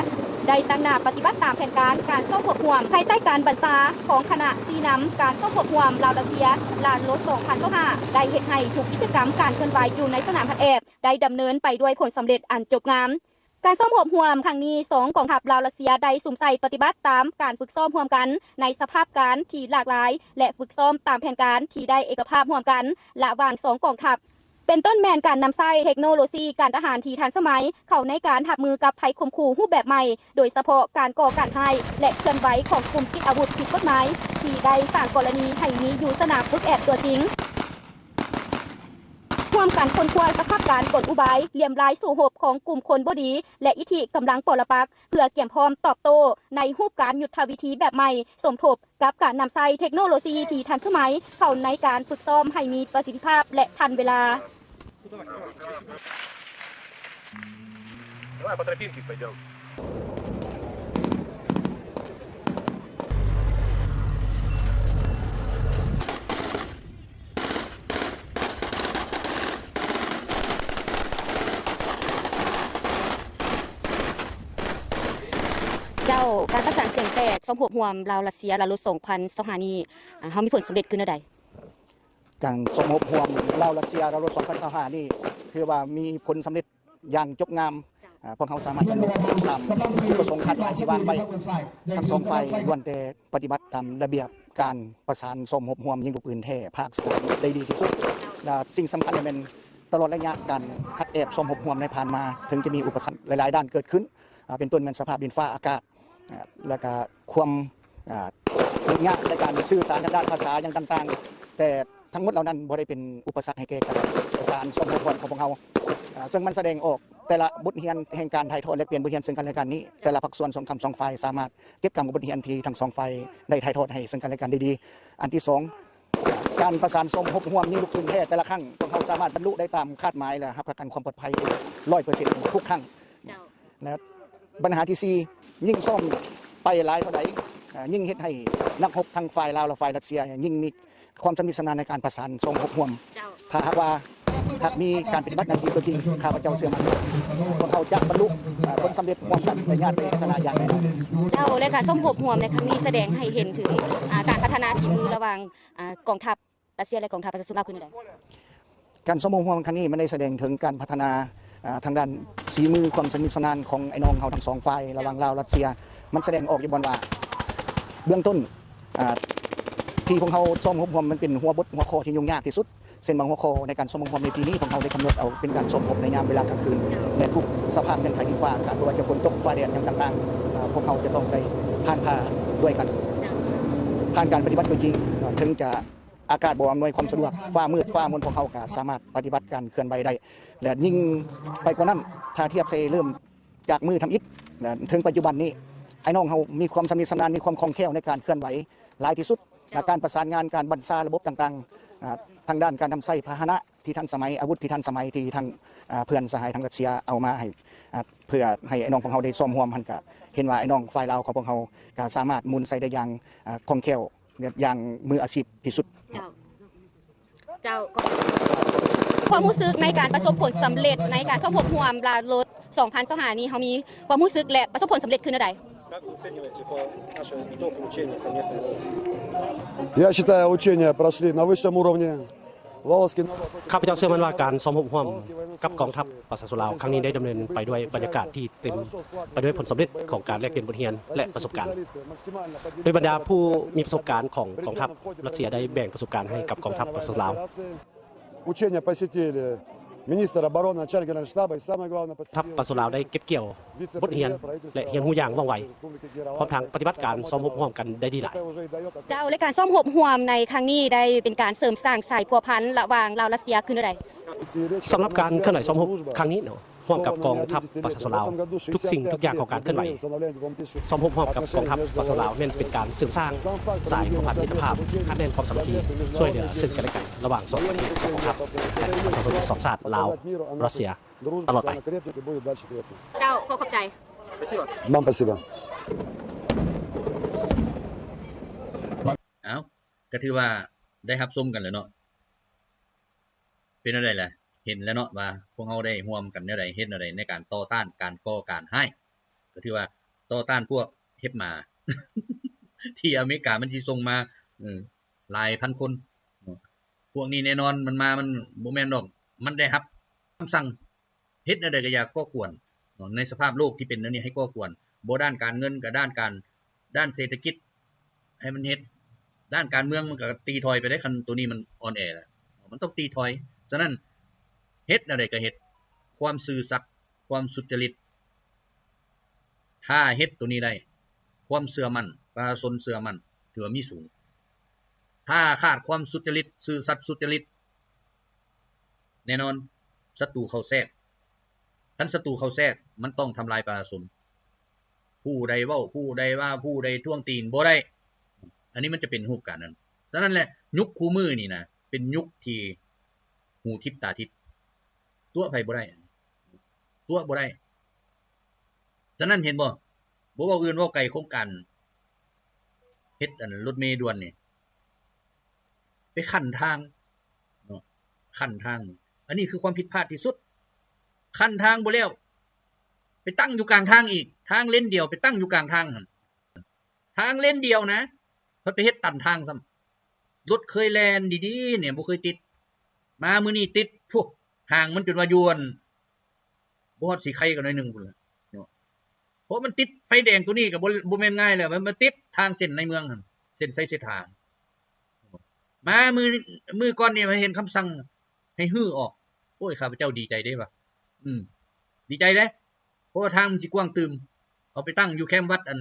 ໄດ້ຕັ້ງໜ້າປະຕິບັດຕາມແຜນການການຊ້ອມຮົບຮ່ວມ ພາຍໃຕ້ການບັນຊາຂອງຄະນະຊີ້ນຳການຊ້ອມຮົບຮ່ວມລາວ-ຣັດເຊຍ ລາໂລດ ສອງພັນຊາວຫ້າ ໄດ້ເຮັດໃຫ້ທຸກກິດຈະກຳການເຄື່ອນໄຫວຢູ່ໃນສະໜາມຮັດແອບ ໄດ້ດຳເນີນໄປດ້ວຍຜົນສຳເລັດອັນຈົບງາມ. ການຊ້ອມຮົບຮ່ວມຄັ້ງນີ້ ສອງກອງທັບລາວ-ຣັດເຊຍ ໄດ້ສຸມໃສ່ປະຕິບັດຕາມການຝຶກຊ້ອມຮ່ວມກັນໃນສະພາບການທີ່ຫຼາກຫຼາຍ ແລະ ຝຶກຊ້ອມຕາມແຜນການທີ່ໄດ້ເອກະພາບຮ່ວມກັນລະຫວ່າງສອງກອງທັບ ເປັນຕົ້ນແມ່ນການນຳໃຊ້ເທັກໂນໂລຊີການທະຫານທີ່ທັນສະໄໝເຂົ້າໃນການຮັບມືກັບໄພຂົ່ມຂູ່ຮູບແບບໃໝ່, ໂດຍສະເພາະການກໍ່ການຮ້າຍ ແລະ ເຄື່ອນໄຫວຂອງກຸ່ມຕິດອາວຸດຜິດກົດໝາຍ ທີ່ໄດ້ສ້າງກໍລະນີໃຫ້ມີຢູ່ສະໜາມຝຶກແອບຕົວຈິງ. ຮ່ວມກັນຄົ້ນຄວ້າສະພາບການ, ກົນອຸບາຍ, ລຽມລາຍສູ້ຮົບຂອງກຸ່ມຄົນບໍ່ດີ ແລະ ອິດທິກຳລັງປໍລະປັກ ເພື່ອກຽມພ້ອມຕອບໂຕ້ໃນຮູບການຍຸດທະວິທີແບບໃໝ່, ສົມທົບກັບການນຳໃຊ້ເທັກໂນໂລຊີທີ່ທັນສະໄໝເຂົ້າໃນການຝຶກຊ້ອມໃຫ້ມີປະສິດທິພາບ ແລະ ທັນເວລາ. Давай по тропинке пойдём. ເຈົ້າ, ການປະສານສຽງແຕກ ຊ້ອມຮົບຮ່ວມລາວ-ຣັດເຊຍ ລາໂລດ ສອງພັນຊາວຫ້ານີ້ ເຮົາມີຜົນສຳເລັດຄືແນວໃດ? ການຊ້ອມຮົບຮ່ວມລາວ-ຣັດເຊຍ ລາໂລດ ສອງພັນຊາວຫ້ານີ້ ຖືວ່າມີຜົນສຳເລັດ ຢ່າງຈົບງາມ. ເຈົ້າ. ອາ ພວກເຮົາສາມາດບັນລຸຕາມຈຸດປະສົງຄາດໝາຍທີ່ວາງໄວ້. ທັງສອງຝ່າຍລ້ວນແຕ່ປະຕິບັດຕາມລະບຽບການປະສານຊ້ອມຮົບຮ່ວມຍິງລູກປືນແທ້ພາກສະໜາມໄດ້ດີທີ່ສຸດ. ແລະ ສິ່ງສຳຄັນແມ່ນຕະຫຼອດໄລຍະການຫັດແອບຊ້ອມຮົບຮ່ວມໃນຜ່ານມາ ເຖິງຈະມີອຸປະສັກຫຼາຍໆດ້ານເກີດຂຶ້ນ, ອາ ເປັນຕົ້ນແມ່ນສະພາບດິນຟ້າອາກາດ, ອາ ແລະກະຄວາມ ອາ ຫຍຸ້ງຍາກໃນການສື່ສານທາງດ້ານພາສາຫຍັງຕ່າງໆ, ແຕ່ ທັງໝົດເຫຼົ່ານັ້ນບໍ່ໄດ້ເປັນອຸປະສັກໃຫ້ແກ່ການປະສານສອງຮ່ວມຂອງພວກເຮົາ ເຊິ່ງມັນສະແດງອອກແຕ່ລະບົດຮຽນແຫ່ງການຖ່າຍທອດແລກປ່ຽນບົດຮຽນເຊິ່ງກັນແລະກັນນີ້ ແຕ່ລະພາກສ່ວນສອງຂ້າງສອງຝ່າຍສາມາດເກັບກຳບົດຮຽນທີ່ທັງສອງຝ່າຍໄດ້ຖ່າຍທອດໃຫ້ເຊິ່ງກັນແລະກັນໄດ້ດີ. ອັນທີສອງ ການປະສານສົມທົບຮ່ວມຍິງລູກປືນແທ້ແຕ່ລະຄັ້ງ ພວກເຮົາສາມາດບັນລຸໄດ້ຕາມຄາດໝາຍ ແລະ ຮັບປະກັນຄວາມປອດໄພຮ້ອຍເປີເຊັນທຸກຄັ້ງ. ເຈົ້າ. ແລະ ບັນຫາທີສີ່ ຍິງຊ້ອມໄປຫຼາຍເທົ່າໃດ ເອີ່ ຍິ່ງເຮັດໃຫ້ນັກຮົບທັງຝ່າຍລາວ ແລະ ຝ່າຍຣັດເຊຍ ຍິ່ງມີຄວາມຊຳນິຊຳນານໃນການປະສານສົມທົບຮ່ວມ. ເຈົ້າ. ຖ້າຫາກວ່າ ຫາກມີການປະຕິບັດໜ້າທີ່ຕົວຈິງ ຂ້າພະເຈົ້າເຊື່ອໝັ້ນວ່າ ພວກເຮົາຈະບັນລຸ ເອີ່ ຜົນສຳເລັດຮ່ວມກັນໄປຍາດໄປສາສະໜາຢ່າງແນ່ນອນ. ເຈົ້າ. ແລະ ການສົມທົບຮ່ວມໃນຄັ້ງນີ້ສະແດງໃຫ້ເຫັນເຖິງ ອາ ການພັດທະນາຝີມືລະຫວ່າງ ອາ ກອງທັບຣັດເຊຍ ແລະ ກອງທັບປະຊາຊົນລາວຄືແນວໃດ? ການສົມທົບຮ່ວມຄັ້ງນີ້ມັນໄດ້ສະແດງເຖິງການພັດທະນາ ອາ ທາງດ້ານສີມືຄວາມຊຳນິຊຳນານຂອງອ້າຍນ້ອງເຮົາທັງສອງຝ່າຍ ລະຫວ່າງລາວ-ຣັດເຊຍ ມັນສະແດງອອກຢູ່ບ່ອນວ່າ ເບື້ອງຕົ້ນ ອາ ທີ່ພວກເຮົາຊ້ອມຮົບຮ່ວມມັນເປັນຫົວບົດຫົວຂໍ້ທີ່ຫຍຸ້ງຍາກທີ່ສຸດ ເຊັ່ນບາງຫົວຂໍ້ໃນການຊ້ອມຮົບຮ່ວມໃນປີນີ້ ພວກເຮົາໄດ້ກຳນົດເອົາເປັນການຊ້ອມຮົບໃນຍາມເວລາກາງຄືນ ແລະ ທຸກສະພາບເງື່ອນໄຂດິນຟ້າ ອາກາດ ບໍ່ວ່າຈະຝົນຕົກຟ້າແດດຫຍັງຕ່າງໆ ພວກເຮົາຈະຕ້ອງໄດ້ຜ່ານຜ່າດ້ວຍກັນ ຜ່ານການປະຕິບັດຕົວຈິງ ເຖິງຈະ ອາກາດບໍ່ອຳນວຍຄວາມສະດວກ ຟ້າມືດຟ້າມົນ ພວກເຮົາກໍສາມາດປະຕິບັດການເຄື່ອນໄຫວໄດ້ ແລະ ຍິ່ງໄປກວ່ານັ້ນ ຖ້າທຽບໃສ່ເລີ່ມຈາກມື້ທຳອິດ ແລະ ເຖິງປັດຈຸບັນນີ້ ອ້າຍນ້ອງເຮົາມີຄວາມຊຳນິຊຳນານ ມີຄວາມຄ່ອງແຄ້ວໃນການເຄື່ອນໄຫວຫຼາຍທີ່ສຸດ ແລະ ການປະສານງານ ການບັນຊາລະບົບຕ່າງໆ ອາ ທາງດ້ານການນຳໃຊ້ພາຫະນະທີ່ທັນສະໄໝ ອາວຸດທີ່ທັນສະໄໝທີ່ທາງ ອາ ເພື່ອນສະຫາຍທາງຣັດເຊຍເອົາມາໃຫ້ ອາ ເພື່ອໃຫ້ອ້າຍນ້ອງພວກເຮົາໄດ້ຊ້ອມຮ່ວມຫັ້ນ ກະເຫັນວ່າອ້າຍນ້ອງຝ່າຍລາວຂອງພວກເຮົາກະສາມາດໝູນໃຊ້ໄດ້ຢ່າງ ອາ ຄ່ອງແຄ້ວ ແບບຢ່າງມືອາຊີບທີ່ສຸດ. ເຈົ້າ ເຈົ້າ ຄວາມຮູ້ສຶກໃນການປະສົບຜົນສຳເລັດໃນການສົມທົບຮ່ວມລາວຣັດສອງພັນຊາວຫ້ານີ້ ເຮົາມີຄວາມຮູ້ສຶກ ແລະ ປະສົບຜົນສຳເລັດຄືແນວໃດ? Как вы оцениваете по нашему итогу учения совместной новости? Я считаю, учения прошли на высшем уровне. ຂ້າພະເຈົ້າເຊື່ອໝັ້ນວ່າການຊ້ອມຮົບຮ່ວມກັບກອງທັບປະຊາຊົນລາວຄັ້ງນີ້ໄດ້ດຳເນີນໄປດ້ວຍບັນຍາກາດທີ່ເຕັມໄປດ້ວຍຜົນສຳເລັດຂອງການແລກປ່ຽນບົດຮຽນ ແລະ ປະສົບການ ໂດຍບັນດາຜູ້ມີປະສົບການຂອງກອງທັບຣັດເຊຍໄດ້ແບ່ງປະສົບການໃຫ້ກັບກອງທັບປະຊາຊົນລາວ. Учения посетили министр обороны, начальник генерального штаба и, самое главное, ທັບປະຊາຊົນລາວໄດ້ເກັບກ່ຽວບົດຮຽນ ແລະ ຮຽນຮູ້ຢ່າງວ່ອງໄວ ພ້ອມທັງປະຕິບັດການຊ້ອມຮົບຮ່ວມກັນໄດ້ດີຫຼາຍ. ເຈົ້າ ແລະ ການຊ້ອມຮົບຮ່ວມໃນຄັ້ງນີ້ໄດ້ເປັນການເສີມສ້າງສາຍພົວພັນລະຫວ່າງລາວ-ຣັດເຊຍຄືແນວໃດ? ສຳລັບການເຄື່ອນໄຫວຊ້ອມຮົບຄັ້ງນີ້ເນາະ ຮ່ວມກັບກອງທັບປະຊາຊົນລາວ ທຸກສິ່ງທຸກຢ່າງຂອງການເຄື່ອນໄຫວ ຊ້ອມຮົບຮ່ວມກັບກອງທັບປະຊາຊົນລາວ ແມ່ນເປັນການເສີມສ້າງສາຍພົວພັນມິດຕະພາບ ຮັດແໜ້ນຄວາມສາມັກຄີ ຊ່ວຍເຫຼືອເຊິ່ງກັນແລະກັນ ລະຫວ່າງສອງປະເທດ ສອງກອງທັບ ແລະ ປະຊາຊົນສອງຊາດ ລາວ ຣັດເຊຍ ຕະຫຼອດໄປ. ເຈົ້າ ຂໍຂອບໃຈ. Вам спасибо. ເອົ້າ ກໍຖືວ່າໄດ້ຮັບຊົມກັນແລ້ວເນາະ ເປັນແນວໃດລະ ເຫັນແລ້ວເນາະວ່າພວກເຮົາໄດ້ຮ່ວມກັນແນວໃດ ເຮັດແນວໃດໃນການຕໍ່ຕ້ານການກໍ່ການຮ້າຍ ກໍຖືວ່າຕໍ່ຕ້ານພວກເຫັບໝາ ທີ່ອາເມລິກາມັນຊິສົ່ງມາ ເອີ ຫຼາຍພັນຄົນເນາະ ພວກນີ້ແນ່ນອນມັນມາ ມັນບໍ່ແມ່ນດອກ ມັນໄດ້ຮັບຄຳສັ່ງ ເຮັດແນວໃດກໍຢ່າກໍ່ກວນເນາະ ໃນສະພາບໂລກທີ່ເປັນແນວນີ້ໃຫ້ກໍ່ກວນ ບໍ່ດ້ານການເງິນກໍດ້ານການ ດ້ານເສດຖະກິດໃຫ້ມັນເຮັດ ດ້ານການເມືອງມັນກໍຕີຖອຍໄປໄດ້ ຄັນໂຕນີ້ມັນອ່ອນແອແລ້ວ ມັນຕ້ອງຕີຖອຍ. ສະນັ້ນເຮັດແນວໃດກໍເຮັດ ຄວາມຊື່ສັດ ຄວາມສຸດຈະລິດ ຖ້າເຮັດໂຕນີ້ໄດ້ ຄວາມເຊື່ອໝັ້ນ ປະຊາຊົນເຊື່ອໝັ້ນ ຖືວ່າມີສູງ. ຖ້າຂາດຄວາມສຸດຈະລິດ ຊື່ສັດ ສຸດຈະລິດ ແນ່ນອນ ສັດຕູເຂົ້າແຊກ ຄັນສັດຕູເຂົ້າແຊກ ມັນຕ້ອງທຳລາຍປະຊາຊົນ ຜູ້ໃດເວົ້າ ຜູ້ໃດວ່າ ຜູ້ໃດທ້ວງຕີງບໍ່ໄດ້ ອັນນີ້ມັນຈະເປັນຮູບການນັ້ນ. ສະນັ້ນແຫຼະ ຍຸກຄູ່ມື້ນີ້ນະ ເປັນຍຸກທີ່ຫູທິບຕາທິບ ຕົວະໃຜບໍ່ໄດ້ ຕົວະບໍ່ໄດ້. ສະນັ້ນເຫັນບໍ່ ບໍ່ເວົ້າອື່ນເວົ້າໄກ ໂຄງການເຮັດອັນລົດເມດ່ວນນີ້ ໄປຂັ້ນທາງເນາະ ຂັ້ນທາງ ອັນນີ້ຄືຄວາມຜິດພາດທີ່ສຸດ. ຂັ້ນທາງບໍ່ແລ້ວ ໄປຕັ້ງຢູ່ກາງທາງອີກ ທາງເລນດຽວໄປຕັ້ງຢູ່ກາງທາງຫັ້ນ ທາງເລນດຽວນະ ພັດໄປເຮັດຕັນທາງຊ້ຳ. ລົດເຄີຍແລ່ນດີໆ ນີ້ ບໍ່ເຄີຍຕິດ ມາມື້ນີ້ຕິດ ພຸ້ນ ຫາງມັນຈົນວ່າຢູ່ ອັນ ບໍ່ຮອດສີໄຄກໍໜ້ອຍໜຶ່ງພຸ້ນລະເນາະ ເພາະມັນຕິດໄຟແດງໂຕນີ້ກໍບໍ່ ບໍ່ແມ່ນງ່າຍແລ້ວ ມັນ ມັນຕິດທາງເສັ້ນໃນເມືອງຫັ້ນ ເສັ້ນໄຊເສດຖາ ມາມື້ ມື້ກ່ອນນີ້ມາເຫັນຄຳສັ່ງໃຫ້ຮື້ອອກ ໂອ້ຍ ຂ້າພະເຈົ້າດີໃຈເດ້ວ່າ ອືມ ດີໃຈເດ້ ເພາະວ່າທາງມັນຊິກວ້າງຕື່ມ ເອົາໄປຕັ້ງຢູ່ແຄມວັດ ອັນ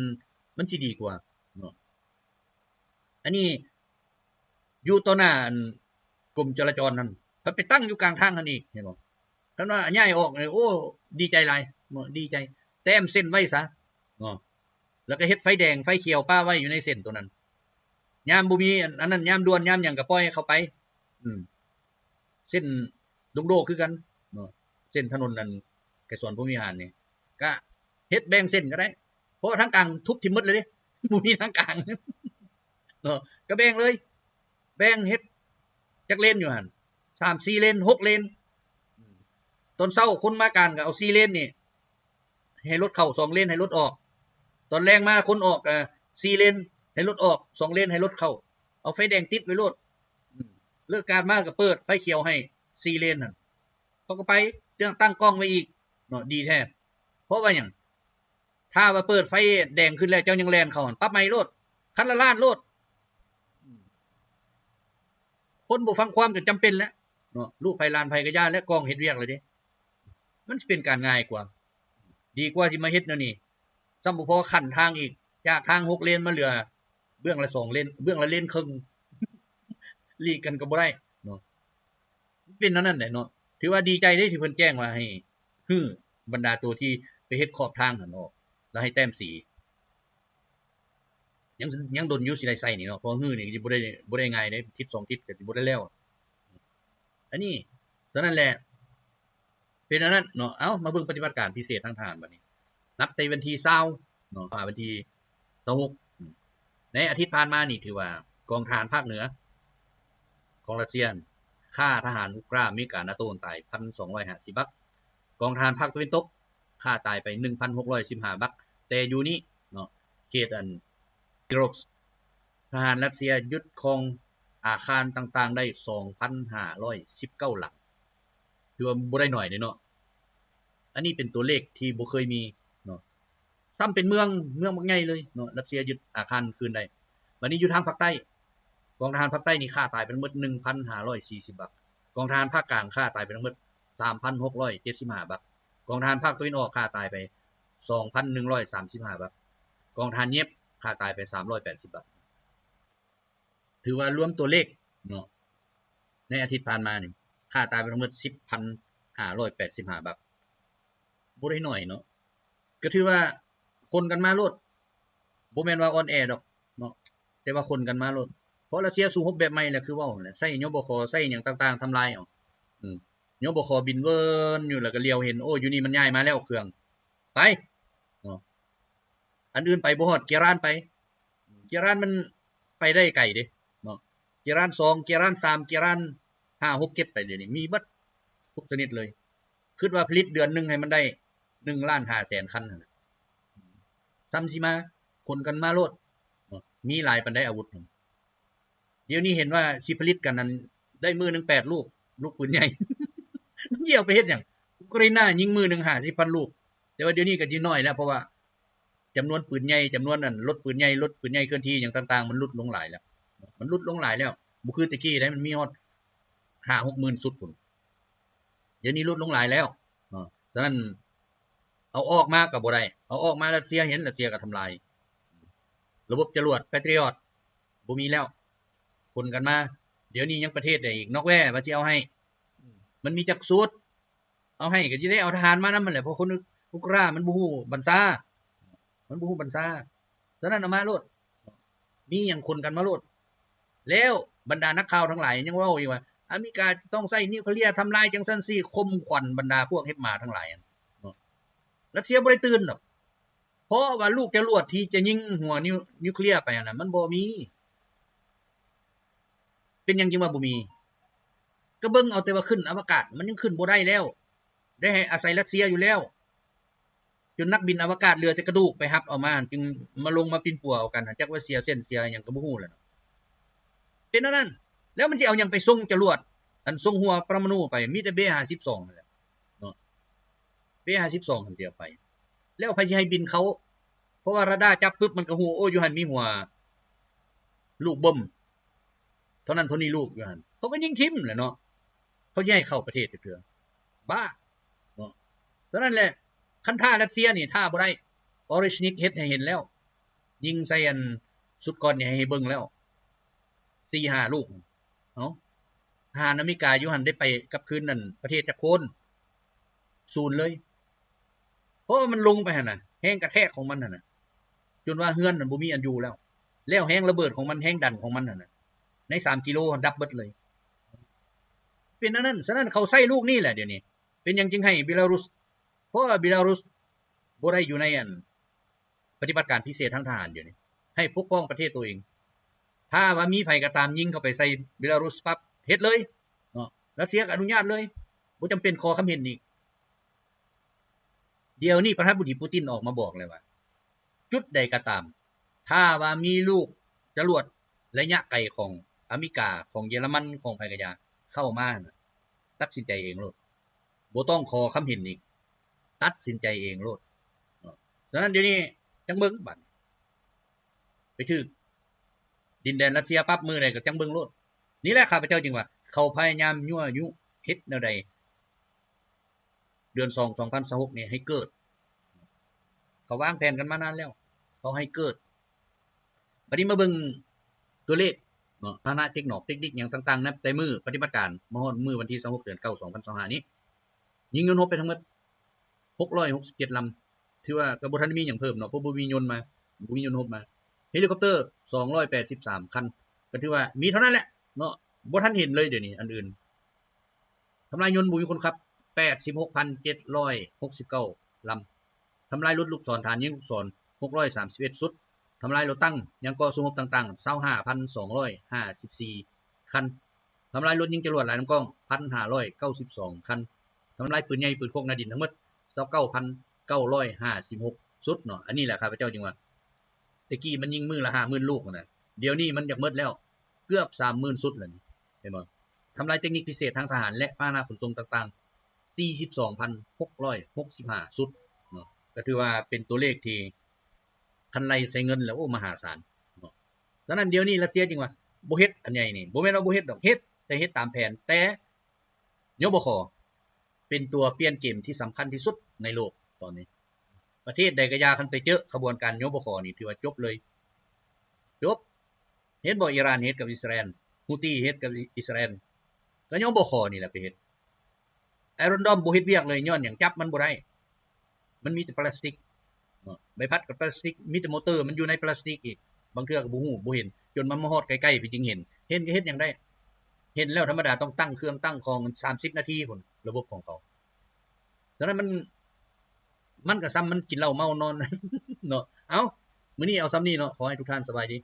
ມັນຊິດີກວ່າເນາະ. ອັນນີ້ຢູ່ຕໍ່ໜ້າ ອັນ ກົມຈະລາຈອນຫັ້ນ ເພິ່ນໄປຕັ້ງຢູ່ກາງທາງຫັ້ນອີກ ເຫັນບໍ່? ຄັນວ່າຍ້າຍອອກນີ້ ໂອ້ ດີໃຈຫຼາຍເນາະ ດີໃຈ ແຕ້ມເສັ້ນໄວ້ຊະເນາະ ແລ້ວກໍເຮັດໄຟແດງໄຟຂຽວປະໄວ້ຢູ່ໃນເສັ້ນໂຕນັ້ນ ຍາມບໍ່ມີອັນ ອັນນັ້ນ ຍາມດ່ວນຍາມຫຍັງກໍປ່ອຍໃຫ້ເຂົາໄປ ອືມ ເສັ້ນດົງໂດຄືກັນເນາະ ເສັ້ນຖະໜົນອັນໄກສອນພົມວິຫານນີ້ ກະເຮັດແບ່ງເສັ້ນກໍໄດ້ ເພາະວ່າທາງກາງທຸບຖິ້ມໝົດເລີຍເດ້ ບໍ່ມີທາງກາງເນາະ ກໍແບ່ງເລີຍ ແບ່ງເຮັດຈັກເລນຢູ່ຫັ້ນ ສາມສີ່ເລນ ຫົກເລນ ຕອນເຊົ້າຄົນມາການກໍເອົາສີ່ເລນນີ້ ໃຫ້ລົດເຂົ້າ ສອງເລນໃຫ້ລົດອອກ ຕອນແລງມາຄົນອອກ ເອີ ສີ່ເລນໃຫ້ລົດອອກ ສອງເລນໃຫ້ລົດເຂົ້າ ເອົາໄຟແດງຕິດໄວ້ໂລດ ອືມ ເລີກການມາກໍເປີດໄຟຂຽວໃຫ້ສີ່ເລນຫັ້ນ ເຂົາກໍໄປ ຕັ້ງກ້ອງໄວ້ອີກເນາະ ດີແທ້ ເພາະວ່າຫຍັງ? ຖ້າວ່າເປີດໄຟແດງຂຶ້ນແລ້ວ ເຈົ້າຍັງແລ່ນເຂົ້າຫັ້ນ ປັບໃໝໂລດ ຄັນລະລ້ານໂລດ ອືມ ຄົນບໍ່ຟັງຄວາມກໍຈຳເປັນແຫຼະເນາະ ລູກໃຜຫຼານໃຜກໍຢ່າແຫຼະ ກ້ອງເຮັດວຽກແລ້ວເດ້ ມັນຊິເປັນການງ່າຍກວ່າ ດີກວ່າຊິມາເຮັດແນວນີ້ ຊ້ຳບໍ່ພໍຂັ້ນທາງອີກ ຈາກທາງຫົກເລນມາເຫຼືອເບື້ອງລະສອງເລນ ເບື້ອງລະເລນເຄິ່ງ ຫຼີກກັນກໍບໍ່ໄດ້ເນາະ ມັນເປັນແນວນັ້ນແຫຼະເນາະ ຖືວ່າດີໃຈເດ້ທີ່ເພິ່ນແຈ້ງວ່າໃຫ້ຮື້ບັນດາໂຕທີ່ໄປເຮັດຂອບທາງຫັ້ນອອກ ແລ້ວໃຫ້ແຕ້ມສີ ຍັງ ຍັງດົນຢູ່ຊິໄດ້ໃຊ້ນີ້ເນາະ ເພາະຮື້ນີ້ຊິບໍ່ໄດ້ ບໍ່ໄດ້ງ່າຍເດ້ ທິດສອງທິດກໍຊິບໍ່ໄດ້ແລ້ວ ອັນນີ້ ສະນັ້ນແຫຼະ ເປັນອັນນັ້ນເນາະ ເອົ້າ ມາເບິ່ງປະຕິບັດການພິເສດທາງທະຫານບັດນີ້ ນັບແຕ່ວັນທີຊາວເນາະ ຫາວັນທີຊາວຫົກ ໃນອາທິດຜ່ານມານີ້ ຖືວ່າກອງທະຫານພາກເໜືອຂອງຣັດເຊຍ ຂ້າທະຫານອຸກຣາ ອາເມລິກາ ນາໂຕ ຕາຍ ໜຶ່ງພັນສອງຮ້ອຍຫ້າສິບບັກ, ກອງທະຫານພາກຕາເວັນຕົກ ຂ້າຕາຍໄປ ໜຶ່ງພັນຫົກຮ້ອຍສິບຫ້າບັກ. ແຕ່ຢູ່ນີ້ເນາະ ເຂດອັນ Kirov ທະຫານຣັດເຊຍຍຶດຄອງອາຄານຕ່າງໆໄດ້ ສອງພັນຫ້າຮ້ອຍສິບເກົ້າຫຼັງ ຖືວ່າບໍ່ໄດ້ໜ້ອຍເດ້ເນາະ ອັນນີ້ເປັນຕົວເລກທີ່ບໍ່ເຄີຍມີເນາະ ຊ້ຳເປັນເມືອງ ເມືອງບັກໃຫຍ່ເລີຍເນາະ ຣັດເຊຍຍຶດອາຄານຄືນໄດ້. ບັດນີ້ຢູ່ທາງພາກໃຕ້ ກອງທະຫານພາກໃຕ້ນີ້ຂ້າຕາຍໄປທັງໝົດ ໜຶ່ງພັນຫ້າຮ້ອຍສີ່ສິບບັກ, ກອງທະຫານພາກກາງຂ້າຕາຍໄປທັງໝົດ ສາມພັນຫົກຮ້ອຍເຈັດສິບຫ້າບັກ, ກອງທະຫານພາກຕາເວັນອອກຂ້າຕາຍໄປ ສອງພັນໜຶ່ງຮ້ອຍສາມສິບຫ້າບັກ, ກອງທະຫານເຢັບຂ້າຕາຍໄປ ສາມຮ້ອຍແປດສິບບັກ. ຖືວ່າລວມຕົວເລກເນາະ ໃນອາທິດຜ່ານມານີ້ຂ້າຕາຍໄປທັງໝົດ ສິບພັນຫ້າຮ້ອຍແປດສິບຫ້າບັກ ບໍ່ໄດ້ໜ້ອຍເນາະ ກໍຖືວ່າຄົນກັນມາໂລດ ບໍ່ແມ່ນວ່າອ່ອນແອດອກເນາະ ແຕ່ວ່າຄົນກັນມາໂລດ ເພາະຣັດເຊຍສູ້ຮົບແບບໃໝ່ແຫຼະ ຄືເວົ້າຫັ້ນແຫຼະ ໃຊ້ ຍບຂ ໃຊ້ຫຍັງຕ່າງໆທຳລາຍເອົາ ອືມ ຍບຂ ບິນເວີນຢູ່ ແລ້ວກໍຫຼຽວເຫັນ ໂອ້ ຢູ່ນີ້ມັນຍ້າຍມາແລ້ວເຄື່ອງ ໄປເນາະ ອັນອື່ນໄປບໍ່ຮອດ ເກຣານໄປ ເກຣານມັນໄປໄດ້ໄກເດ້ເນາະ ເກຣານສອງ ເກຣານສາມ ເກຣານຫ້າ ຫົກ ເຈັດ ໄປ ດຽວນີ້ມີເບິດທຸກຊະນິດເລີຍ ຄິດວ່າຜະລິດເດືອນໜຶ່ງໃຫ້ມັນໄດ້ ໜຶ່ງລ້ານຫ້າແສນຄັນຫັ້ນນະ ສ່ຳຊິມາ ຂົນກັນມາໂລດເນາະ ມີຫຼາຍປານໃດອາວຸດ ດຽວນີ້ເຫັນວ່າຊິຜະລິດກັນນັ້ນ ໄດ້ມື້ໜຶ່ງແປດລູກ ລູກປືນໃຫຍ່ ມັນຊິເອົາໄປເຮັດຫຍັງ? ອຸກຣາຍນາຍິງມື້ໜຶ່ງຫ້າສິບພັນລູກ ແຕ່ວ່າດຽວນີ້ກໍຊິໜ້ອຍແລ້ວ ເພາະວ່າຈຳນວນປືນໃຫຍ່ ຈຳນວນອັນລົດປືນໃຫຍ່ ລົດປືນໃຫຍ່ເຄື່ອນທີ່ຫຍັງຕ່າງໆ ມັນຫຼຸດລົງຫຼາຍແລ້ວ ມັນຫຼຸດລົງຫຼາຍແລ້ວ ບໍ່ຄືແຕ່ກີ້ໃດ໋ ມັນມີຮອດຫ້າຫົກໝື່ນຊຸດພຸ້ນ ດຽວນີ້ຫຼຸດລົງຫຼາຍແລ້ວເນາະ ສະນັ້ນ ເອົາອອກມາກໍບໍ່ໄດ້ ເອົາອອກມາຣັດເຊຍເຫັນ ຣັດເຊຍກໍທຳລາຍ ລະບົບຈະຫຼວດ Patriot ບໍ່ມີແລ້ວ ຂົນກັນມາ ດຽວນີ້ຍັງປະເທດໃດອີກ ນອກແວວ່າຊິເອົາໃຫ້ ມັນມີຈັກສູດ ເອົາໃຫ້ກໍຊິໄດ້ເອົາທະຫານມານຳຫັ້ນແຫຼະ ເພາະຄົນອຸກຣາມັນບໍ່ຮູ້ບັນຊາ ມັນບໍ່ຮູ້ບັນຊາ ສະນັ້ນເອົາມາໂລດ ມີຫຍັງຂົນກັນມາໂລດ ແລ້ວບັນດານັກຂ່າວທັງຫຼາຍຍັງເວົ້າອີກວ່າ ອາເມລິກາຈະຕ້ອງໃຊ້ນິວເຄລຍທຳລາຍຈັ່ງຊັ້ນຊີ້ ຂົ່ມຂວັນບັນດາພວກເຫັບໝາທັງຫຼາຍຫັ້ນເນາະ ຣັດເຊຍບໍ່ໄດ້ຕື່ນດອກ ເພາະວ່າລູກຈະຫຼວດທີ່ຈະຍິງຫົວນິວ ນິວເຄລຍໄປຫັ້ນນະ ມັນບໍ່ມີ ເປັນຫຍັງຈຶ່ງວ່າບໍ່ມີ? ກໍເບິ່ງເອົາແຕ່ວ່າຂຶ້ນອະວະກາດ ມັນຍັງຂຶ້ນບໍ່ໄດ້ແລ້ວ ໄດ້ໃຫ້ອາໄສຣັດເຊຍຢູ່ແລ້ວ ຈົນນັກບິນອະວະກາດເຫຼືອແຕ່ກະດູກໄປຮັບເອົາມາ ຈຶ່ງມາລົງມາປິ່ນປົວເອົາກັນ ຈັກວ່າເສຍເສັ້ນເສຍຫຍັງກໍບໍ່ຮູ້ແຫຼະເນາະ ເປັນແນວນັ້ນ ແລ້ວມັນຊິເອົາຫຍັງໄປສົ່ງຈະຫຼວດ ອັນສົ່ງຫົວປະມະນູໄປ ມີແຕ່ເບຫ້າສິບສອງຫັ້ນແຫຼະເນາະ ເບຫ້າສິບສອງຫັ້ນຊິເອົາໄປ ແລ້ວໃຜຊິໃຫ້ບິນເຂົ້າ ເພາະວ່າຣາດາຈັບປຶບ ມັນກໍຮູ້ ໂອ້ ຢູ່ຫັ້ນມີຫົວລູກບົມ ເທົ່ານັ້ນເທົ່ານີ້ລູກຢູ່ຫັ້ນ ເຂົາກໍຍິງຖິ້ມແຫຼະເນາະ ເຂົາຊິໃຫ້ເຂົ້າປະເທດຈັກເທື່ອ ບ້າເນາະ ສະນັ້ນແຫຼະ ຄັນຖ້າຣັດເຊຍນີ້ຖ້າບໍ່ໄດ້ Oreshnik ເຮັດໃຫ້ເຫັນແລ້ວ ຍິງໃສ່ອັນຊຸດກ່ອນນີ້ໃຫ້ເບິ່ງແລ້ວ ສີ່ຫ້າລູກ ເອົາ ທະຫານອາເມລິກາຢູ່ຫັ້ນໄດ້ໄປກັບຄືນນັ້ນປະເທດຈັກຄົນ? ສູນເລີຍ. ເພາະວ່າມັນລົງໄປຫັ້ນນະ, ແຮງກະແທກຂອງມັນຫັ້ນນະ ຈົນວ່າເຮືອນນັ້ນບໍ່ມີອັນຢູ່ແລ້ວ. ແລ້ວແຮງລະເບີດຂອງມັນ, ແຮງດັນຂອງມັນຫັ້ນນະ ໃນສາມກິໂລຫັ້ນດັບເບິດເລີຍ. ເປັນອັນນັ້ນ, ສະນັ້ນເຂົາໃຊ້ລູກນີ້ແຫຼະດຽວນີ້. ເປັນຫຍັງຈຶ່ງໃຫ້ເບລາຣຸດ? ເພາະວ່າເບລາຣຸດບໍ່ໄດ້ຢູ່ໃນອັນ ປະຕິບັດການພິເສດທາງທະຫານດຽວນີ້ ໃຫ້ປົກປ້ອງປະເທດໂຕເອງ. ຖ້າວ່າມີໃຜກໍຕາມຍິງເຂົ້າໄປໃສ່ເບລາຣຸດປັບ ເຮັດເລີຍເນາະ, ຣັດເຊຍກໍອະນຸຍາດເລີຍ ບໍ່ຈຳເປັນຂໍຄຳເຫັນອີກ. ດຽວນີ້ປະທານາທິບໍດີປູຕິນອອກມາບອກແລ້ວວ່າ ຈຸດໃດກໍຕາມ ຖ້າວ່າມີລູກຈະຫຼວດໄລຍະໄກຂອງອາເມລິກາ ຂອງເຢຍລະມັນ ຂອງໃຜກໍຢ່າ ເຂົ້າມານະ ຕັດສິນໃຈເອງໂລດ, ບໍ່ຕ້ອງຂໍຄຳເຫັນອີກ, ຕັດສິນໃຈເອງໂລດເນາະ. ສະນັ້ນດຽວນີ້ຈັ່ງເບິ່ງບາດນີ້ ໄປຖືກດິນແດນຣັດເຊຍປັບມື້ໃດກໍຈັ່ງເບິ່ງໂລດ. ນີ້ແຫຼະ ຂ້າພະເຈົ້າຈຶ່ງວ່າ ເຂົາພະຍາຍາມຍົວະຍຸເຮັດແນວໃດ ເດືອນສອງ ສອງພັນຊາວຫົກນີ້ໃຫ້ເກີດ. ເຂົາວາງແຜນກັນມານານແລ້ວ, ເຂົາໃຫ້ເກີດ. ບາດນີ້ມາເບິ່ງຕົວເລກເນາະ, ຖານະເຕັກນອກເຕັກນິກຫຍັງຕ່າງໆ ນັບແຕ່ມື້ປະຕິບັດການມາຮອດມື້ວັນທີຊາວຫົກ ເດືອນເກົ້າ ສອງພັນຊາວຫ້ານີ້ ຍິງຍົນຮົບໄປທັງໝົດຫົກຮ້ອຍຫົກສິບເຈັດລຳ. ຖືວ່າກໍບໍ່ທັນໄດ້ມີຫຍັງເພີ່ມເນາະ, ເພາະບໍ່ມີຍົນມາ, ບໍ່ມີຍົນຮົບມາ. ເຮລິຄອບເຕີສອງຮ້ອຍແປດສິບສາມຄັນ, ກໍຖືວ່າມີເທົ່ານັ້ນແຫຼະເນາະ, ບໍ່ທັນເຫັນເລີຍດຽວນີ້ອັນອື່ນ. ທຳລາຍຍົນບໍ່ມີຄົນຂັບ ແປດສິບຫົກພັນເຈັດຮ້ອຍຫົກສິບເກົ້າລຳ, ທຳລາຍລົດລູກສອນ ຖານຍິງລູກສອນ ຫົກຮ້ອຍສາມສິບເອັດຊຸດ, ທຳລາຍລົດຕັງ ຫຍັງກໍ ສູ້ຮົບຕ່າງໆ ຊາວຫ້າພັນສອງຮ້ອຍຫ້າສິບສີ່ຄັນ, ທຳລາຍລົດຍິງຈະຫຼວດຫຼາຍລຳກ້ອງ ພັນຫ້າຮ້ອຍເກົ້າສິບສອງຄັນ, ທຳລາຍປືນໃຫຍ່ປືນຄົກໜ້າດິນທັງໝົດ ຊາວເກົ້າພັນເກົ້າຮ້ອຍຫ້າສິບຫົກຊຸດເນາະ. ອັນນີ້ແຫຼະ ຂ້າພະເຈົ້າຈຶ່ງວ່າ ແຕ່ກີ້ມັນຍິງມື້ລະຫ້າໝື່ນລູກຫັ້ນນະ, ດຽວນີ້ມັນຢາກໝົດແລ້ວ ເກືອບສາມໝື່ນຊຸດແລ້ວນີ້ ເຫັນບໍ່? ທຳລາຍເຕັກນິກພິເສດທາງທະຫານ ແລະ ພາຫະນະຂົນສົ່ງຕ່າງໆ ສີ່ສິບສອງພັນຫົກຮ້ອຍຫົກສິບຫ້າຊຸດເນາະ, ກໍຖືວ່າເປັນຕົວເລກທີ່ຄັນໄລ່ໃສ່ເງິນແລ້ວ ໂອ້ ມະຫາສານເນາະ. ສະນັ້ນດຽວນີ້ຣັດເຊຍຈຶ່ງວ່າບໍ່ເຮັດອັນໃຫຍ່ນີ້, ບໍ່ແມ່ນວ່າບໍ່ເຮັດດອກ, ເຮັດ, ແຕ່ເຮັດຕາມແຜນ, ແຕ່ ຍບຂ ເປັນຕົວປ່ຽນເກມທີ່ສຳຄັນທີ່ສຸດໃນໂລກຕອນນີ້. ປະເທດໃດກໍຢ່າ ຄັນໄປເຈີຂະບວນການ ຍບຂ ນີ້ ຖືວ່າຈົບເລີຍ, ຈົບ. ເຫັນບໍ່ ອີຣານເຮັດກັບອິດສະຣາແອນ, ຮູ້ຕີເຮັດກັບອິດສະຣາແອນ, ກໍ ຍບຂ ນີ້ແຫຼະໄປເຮັດ. ໄອຣອນດອມບໍ່ເຮັດວຽກເລີຍ, ຍ້ອນຫຍັງ? ຈັບມັນບໍ່ໄດ້. ມັນມີແຕ່ປລາສຕິກເນາະ, ໃບພັດກໍປລາສຕິກ, ມີແຕ່ມໍເຕີ ມັນຢູ່ໃນປລາສຕິກອີກ, ບາງເທື່ອກໍບໍ່ຮູ້ບໍ່ເຫັນ, ຈົນມັນມາຮອດໃກ້ໆ ເພິ່ນຈຶ່ງເຫັນ. ເຫັນກໍເຮັດຫຍັງໄດ້? ເຫັນແລ້ວທຳມະດາຕ້ອງຕັ້ງເຄື່ອງຕັ້ງຂອງ ສາມສິບນາທີພຸ້ນ ລະບົບຂອງເຂົາ. ສະນັ້ນມັນ, ມັນກໍສ່ຳມັນກິນເຫຼົ້າເມົານອນເນາະ. ເອົ້າ, ມື້ນີ້ເອົາສ່ຳນີ້ເນາະ, ຂໍໃຫ້ທຸກທ່ານສະບາຍດີ.